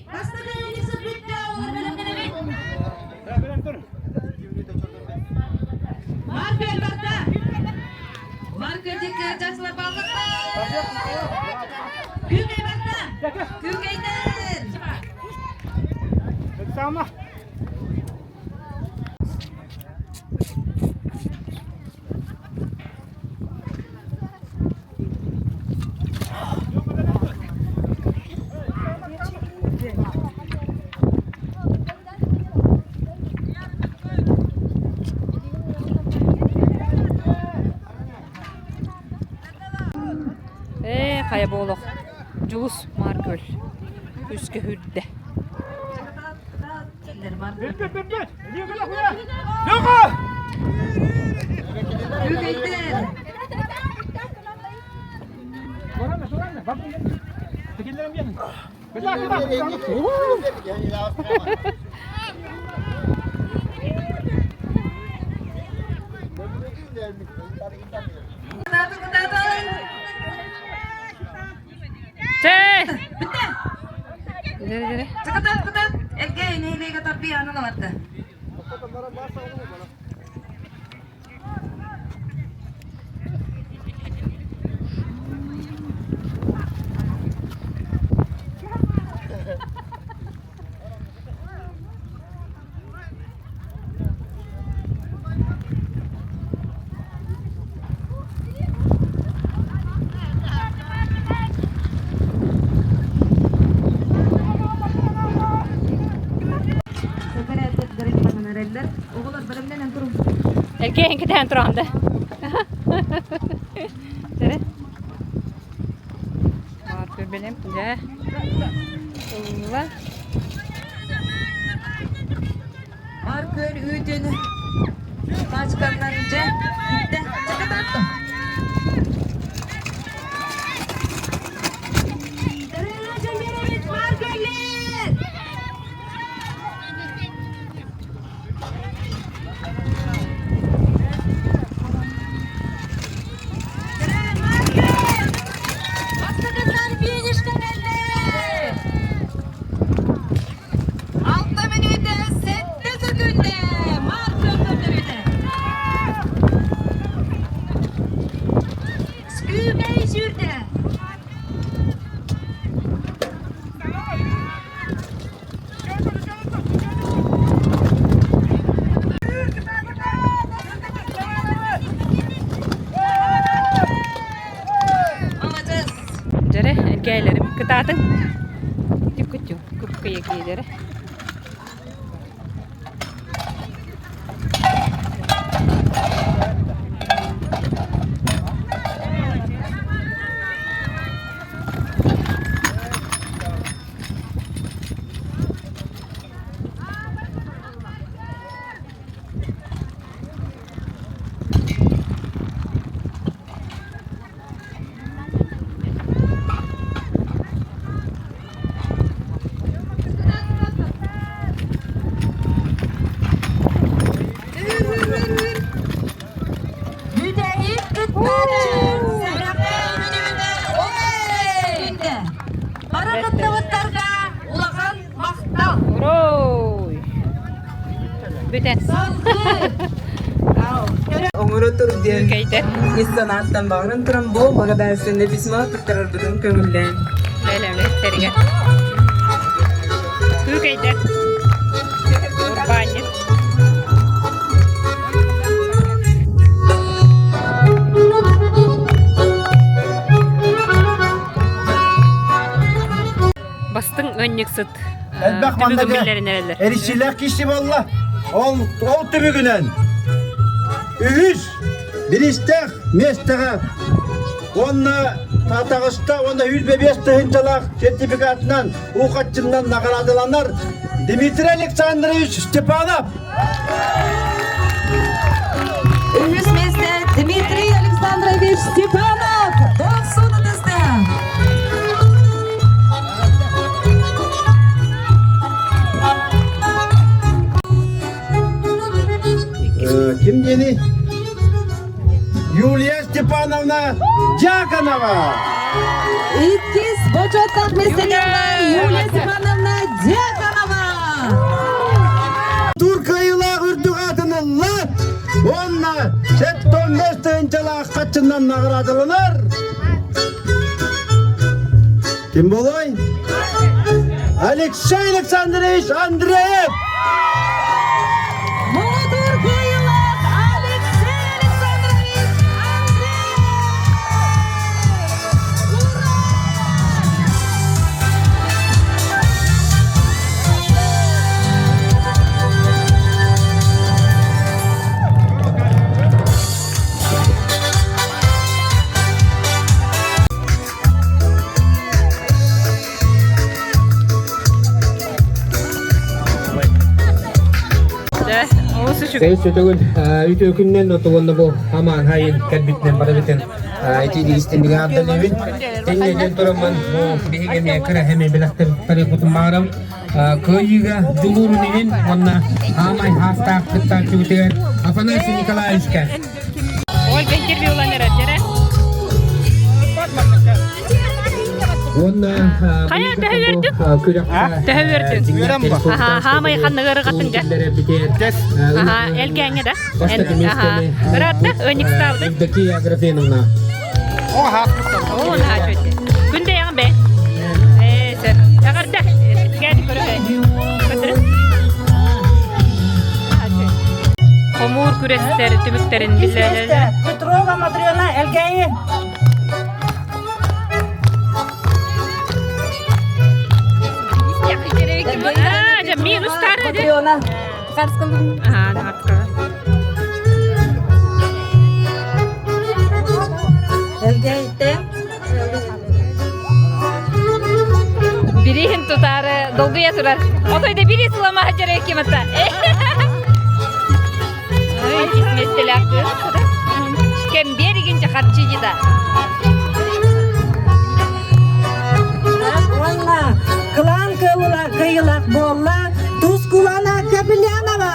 Ээ, хайа буолуох. Дьулус Маар Күөл үскэ үрдэ. Чэй! Дere дere. Кытат кытат эргэ нэһилиэгэ тарбыйаанын аларда. Эркээн кэтээн тураҕын да. Дere. Бэлэм дьэ. Ылла. Ар көл үүтүн пачканнан дьэ иттэ чакатааттым. Алта мүнүүтэ, сэттэ сөкүүндэ Марк көрдөрүүтэ. Скүүгэй сүүрдэ. Молодец. Дьэрэ, эргээйлэрим кытаатыҥ. Түккүтү, купкыйа киилэрэ. Бүтэһик кыттааччы Сэрэхэй мүнүүтэ 30 секүндэ. Бары кыттыбыттарга улахан махтал. Уруй! Бүтэн. Оҥоро тур диэн ис санааттан баҕаран туран бу благодарственное письмо туттарарбытын көҥүллээн. Бэлэмнэттэригэр. Күүкэйдэр. Урбаанньыт. Бастыҥ ыанньыксыт Элбэх түмүгүн биллэрин эрэллэр. Эриччилээх киһи буолла. Ол, ол түмүгүнэн үһүс бириистээх миэстэҕэ уонна Татаҕыста уонна 105 тыһыынчалаах сертификатынан уу хаччыннан наҕараадаланар Дмитрий Александрович Степанов. Үһүс миэстэ Дмитрий Александрович Степанов. Дохсун ытыста. Ким диэни? Юлия Степановна Дьяконова! Иккис бочуоттаах миэстэни Юлия Степановна Дьяконова! Тур кыайыылаах үрдүк аатын ылла уонна 75 тыһыынчалаах хаччынан наҕараадаланар. Ким болой? Алексей Александрович Андреев! Муҥутуур кыайыылаах Алексей Александрович Андреев! Ура! Сәйс өтөгүн үтө күннен отуонна бу амаан хайын кэлбитинэн барабытын ити истиннигэ ардалыбын теннеден тураммын бу биһиги эмиэ кыра эми билэхтер тарихутун маарам кыайыыга дьулуурун иһин уонна аамай хаастаах кыттааччыбытыгар Афанасий Николаевичка Ольга интервью ылан эрэр Уонна Хайа төһө үөрдүк? Төһө үөрдүҥ? Аха, хаамай ханныгы ырыгаттың дьэ? Аха, элгээҥҥэ да? Аха, ыраатта, ыанньыкстаабытын? Евдокия Аграфеновна. Оо, наһаа үчүгэй. Күндэйэҕин бэ? Ээ, сөп. Эҕэрдэ. Кэти көрөһө. Көтөрү. Хомуур күрэстэр түмүктэрин биллэрэллэр. Петрова Матрена Элгээйи. Аа, дьэ, минус тары де. Матрена. Аа, наартка. Элгээйиттэн. Бириһин тутаары долгуйа турар. Отой да бири сыламаһа дьэрэ кимата. Ой, миэстэлээх кыыс. Кэмбиэр игинчэ харчы дьида. Уонна кылаан кыайыылаах буолла Тускулана Капелянова.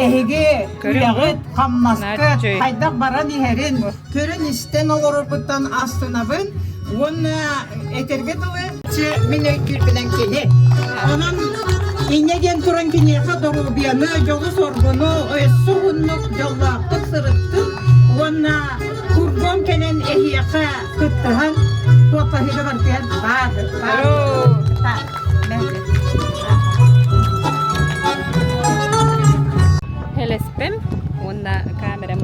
Эһиги үлэҕит, хамнаскыт хайдах баран иһэрин көрөн-истэн олорорбуттан астынабын уонна этэргэ дылы мин өйдүүрбүнэн кини. Онон инньэ диэн туран киниэхэ доруобуйаны, дьолу-соргуну өссө уһуннук дьоллоохтук сырыттын уонна кургуом кэлэн эһиэхэ кыттыһан туоххаһыыга барытыгар баар баар Хэлэспэм уонна камерам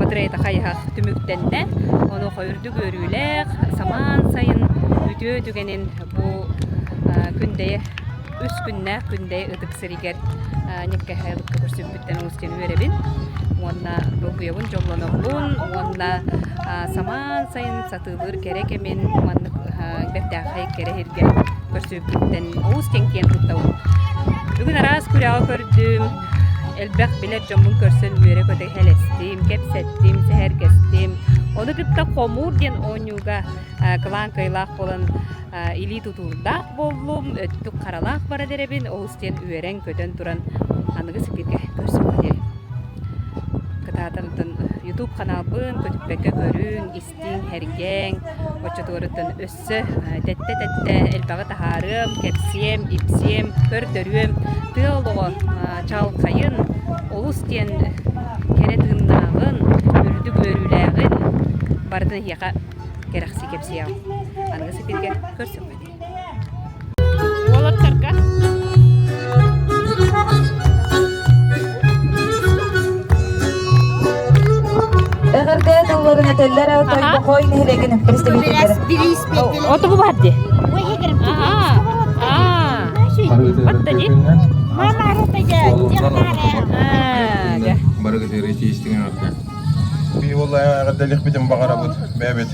батареята хайыһах түмүктэннэ. Онуоха үрдүк үөрүүлээх, самаан сайын үтүө түгэнин бу Күндэйэ үс күннээх Күндэйэ ытык сиригэр Ньыккэһэ көрсүппүттэн олус диэн үөрэбин уонна долгуйабын, дьоллонобун уонна самаан сайын сатыылыыр кэрэ кэмин маннык бэртээхэй кэрэ сиргэ көрсүбүппүттэн олус диэн киэн туттабын. Бүгүн араас күрэҕи көрдүм. Элбэх билэр дьоммун көрсөн үөрэ-көтө хэлэстим, кэпсэттим, сэһэргэстим. Ону кытта хомуур диэн оонньууга кылаан кыайыылаах буолан илии тутуурдаах буоллум, өттүк харалаах баран эрэбин, олус диэн үөрэн-көтөн туран аныгы сипиргэ көрсүөххэ диэри. Кытаатан YouTube ханаалбын көтүппэккэ көрүҥ, истиҥ, һэргээҥ, оччотуоруттан өссө тэттэ-тэттэ элбэҕи таһаарыам, кэпсиэм, ипсиэм, көрдөрүөм. Тыа олоҕо чаҕылхайын, олус диэн кэрэ тыыннааҕын, үрдүк үөрүүлээҕин барытын эһиэхэ кэрэхсии кэпсиэҕим. Аныгы сипиргэ көрсүөххэ диэри. Уолаттарга Эҕэрдэ тылларын этэллэр Тойбохой нэһилиэгин представителлэрэ. Ото бу бар дии. Барыгытыгар итиистиҥин ордук. Би уолла эҕэрдэлиэхпитин баҕарабыт бэйэбит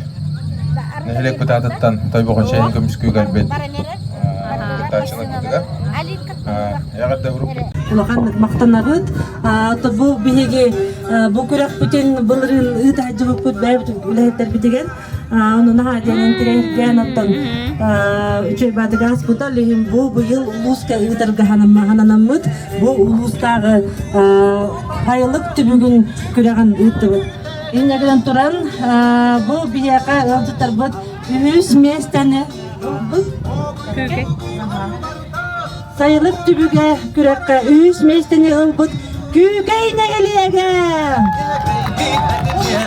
нэһилиэкпит аатыттан Тойбохой чэйин көмүскүү кэлбит кыттааччыларбытыгар эҕэрдэ урукпут Улаханнык махтанабыт. Бу биһиги бу күрэхпитин былырыын ыытааччыбыппыт бэйэбит үлэһиттэрбитигэр Ону наһаа диэн интириэһиргээн оттон үчүгэй баатыга ааспыта лиһин бу быйыл улууска ыытарга хананаммыт бу улуустааҕы айылык түбүгүн күрэҕин ыыттыбыт. Инньэ гынан туран бу биһиэхэ ыалдьыттарбыт үһүс миэстэни ылбыт. Сайылык түбүгэ күрэххэ үһүс миэстэни ылбыт Күүкэй нэһилиэгэ!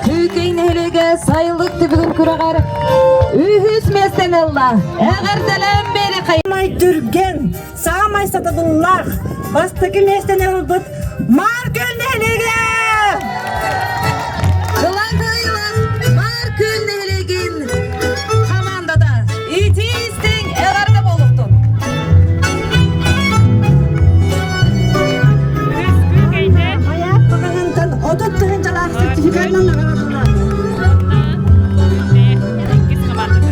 Күүкэй нэһилиэгэ сайылык түбүгүн күрэҕэр үһүс миэстэни ылла. Эҕэрдэлээн биэриэхэй! Саамай түргэн, саамай сатабыллаах бастакы миэстэни ылбыт Маар Күөл нэһилиэгэ! Кылаан кыайыылаах Маар Күөл нэһилиэгин хамаандата итии-истиҥ эҕэрдэ буолуохтун! Майаат маҕаһыынтан 30 тыһыынчалаах сертификатынан наҕараадаланар. Иккис командата.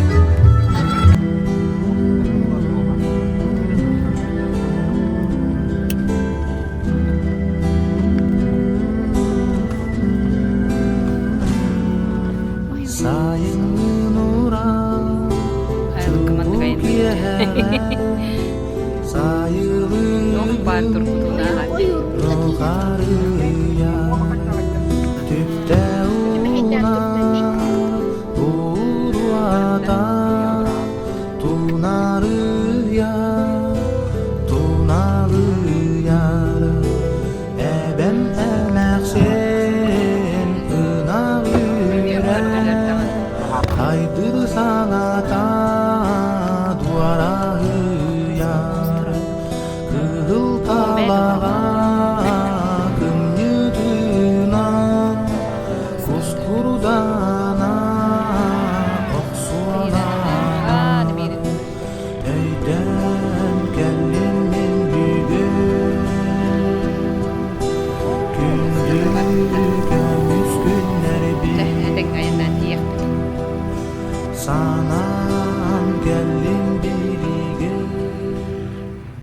Туох баар тургутуулаах Тунарыйар, эбэм.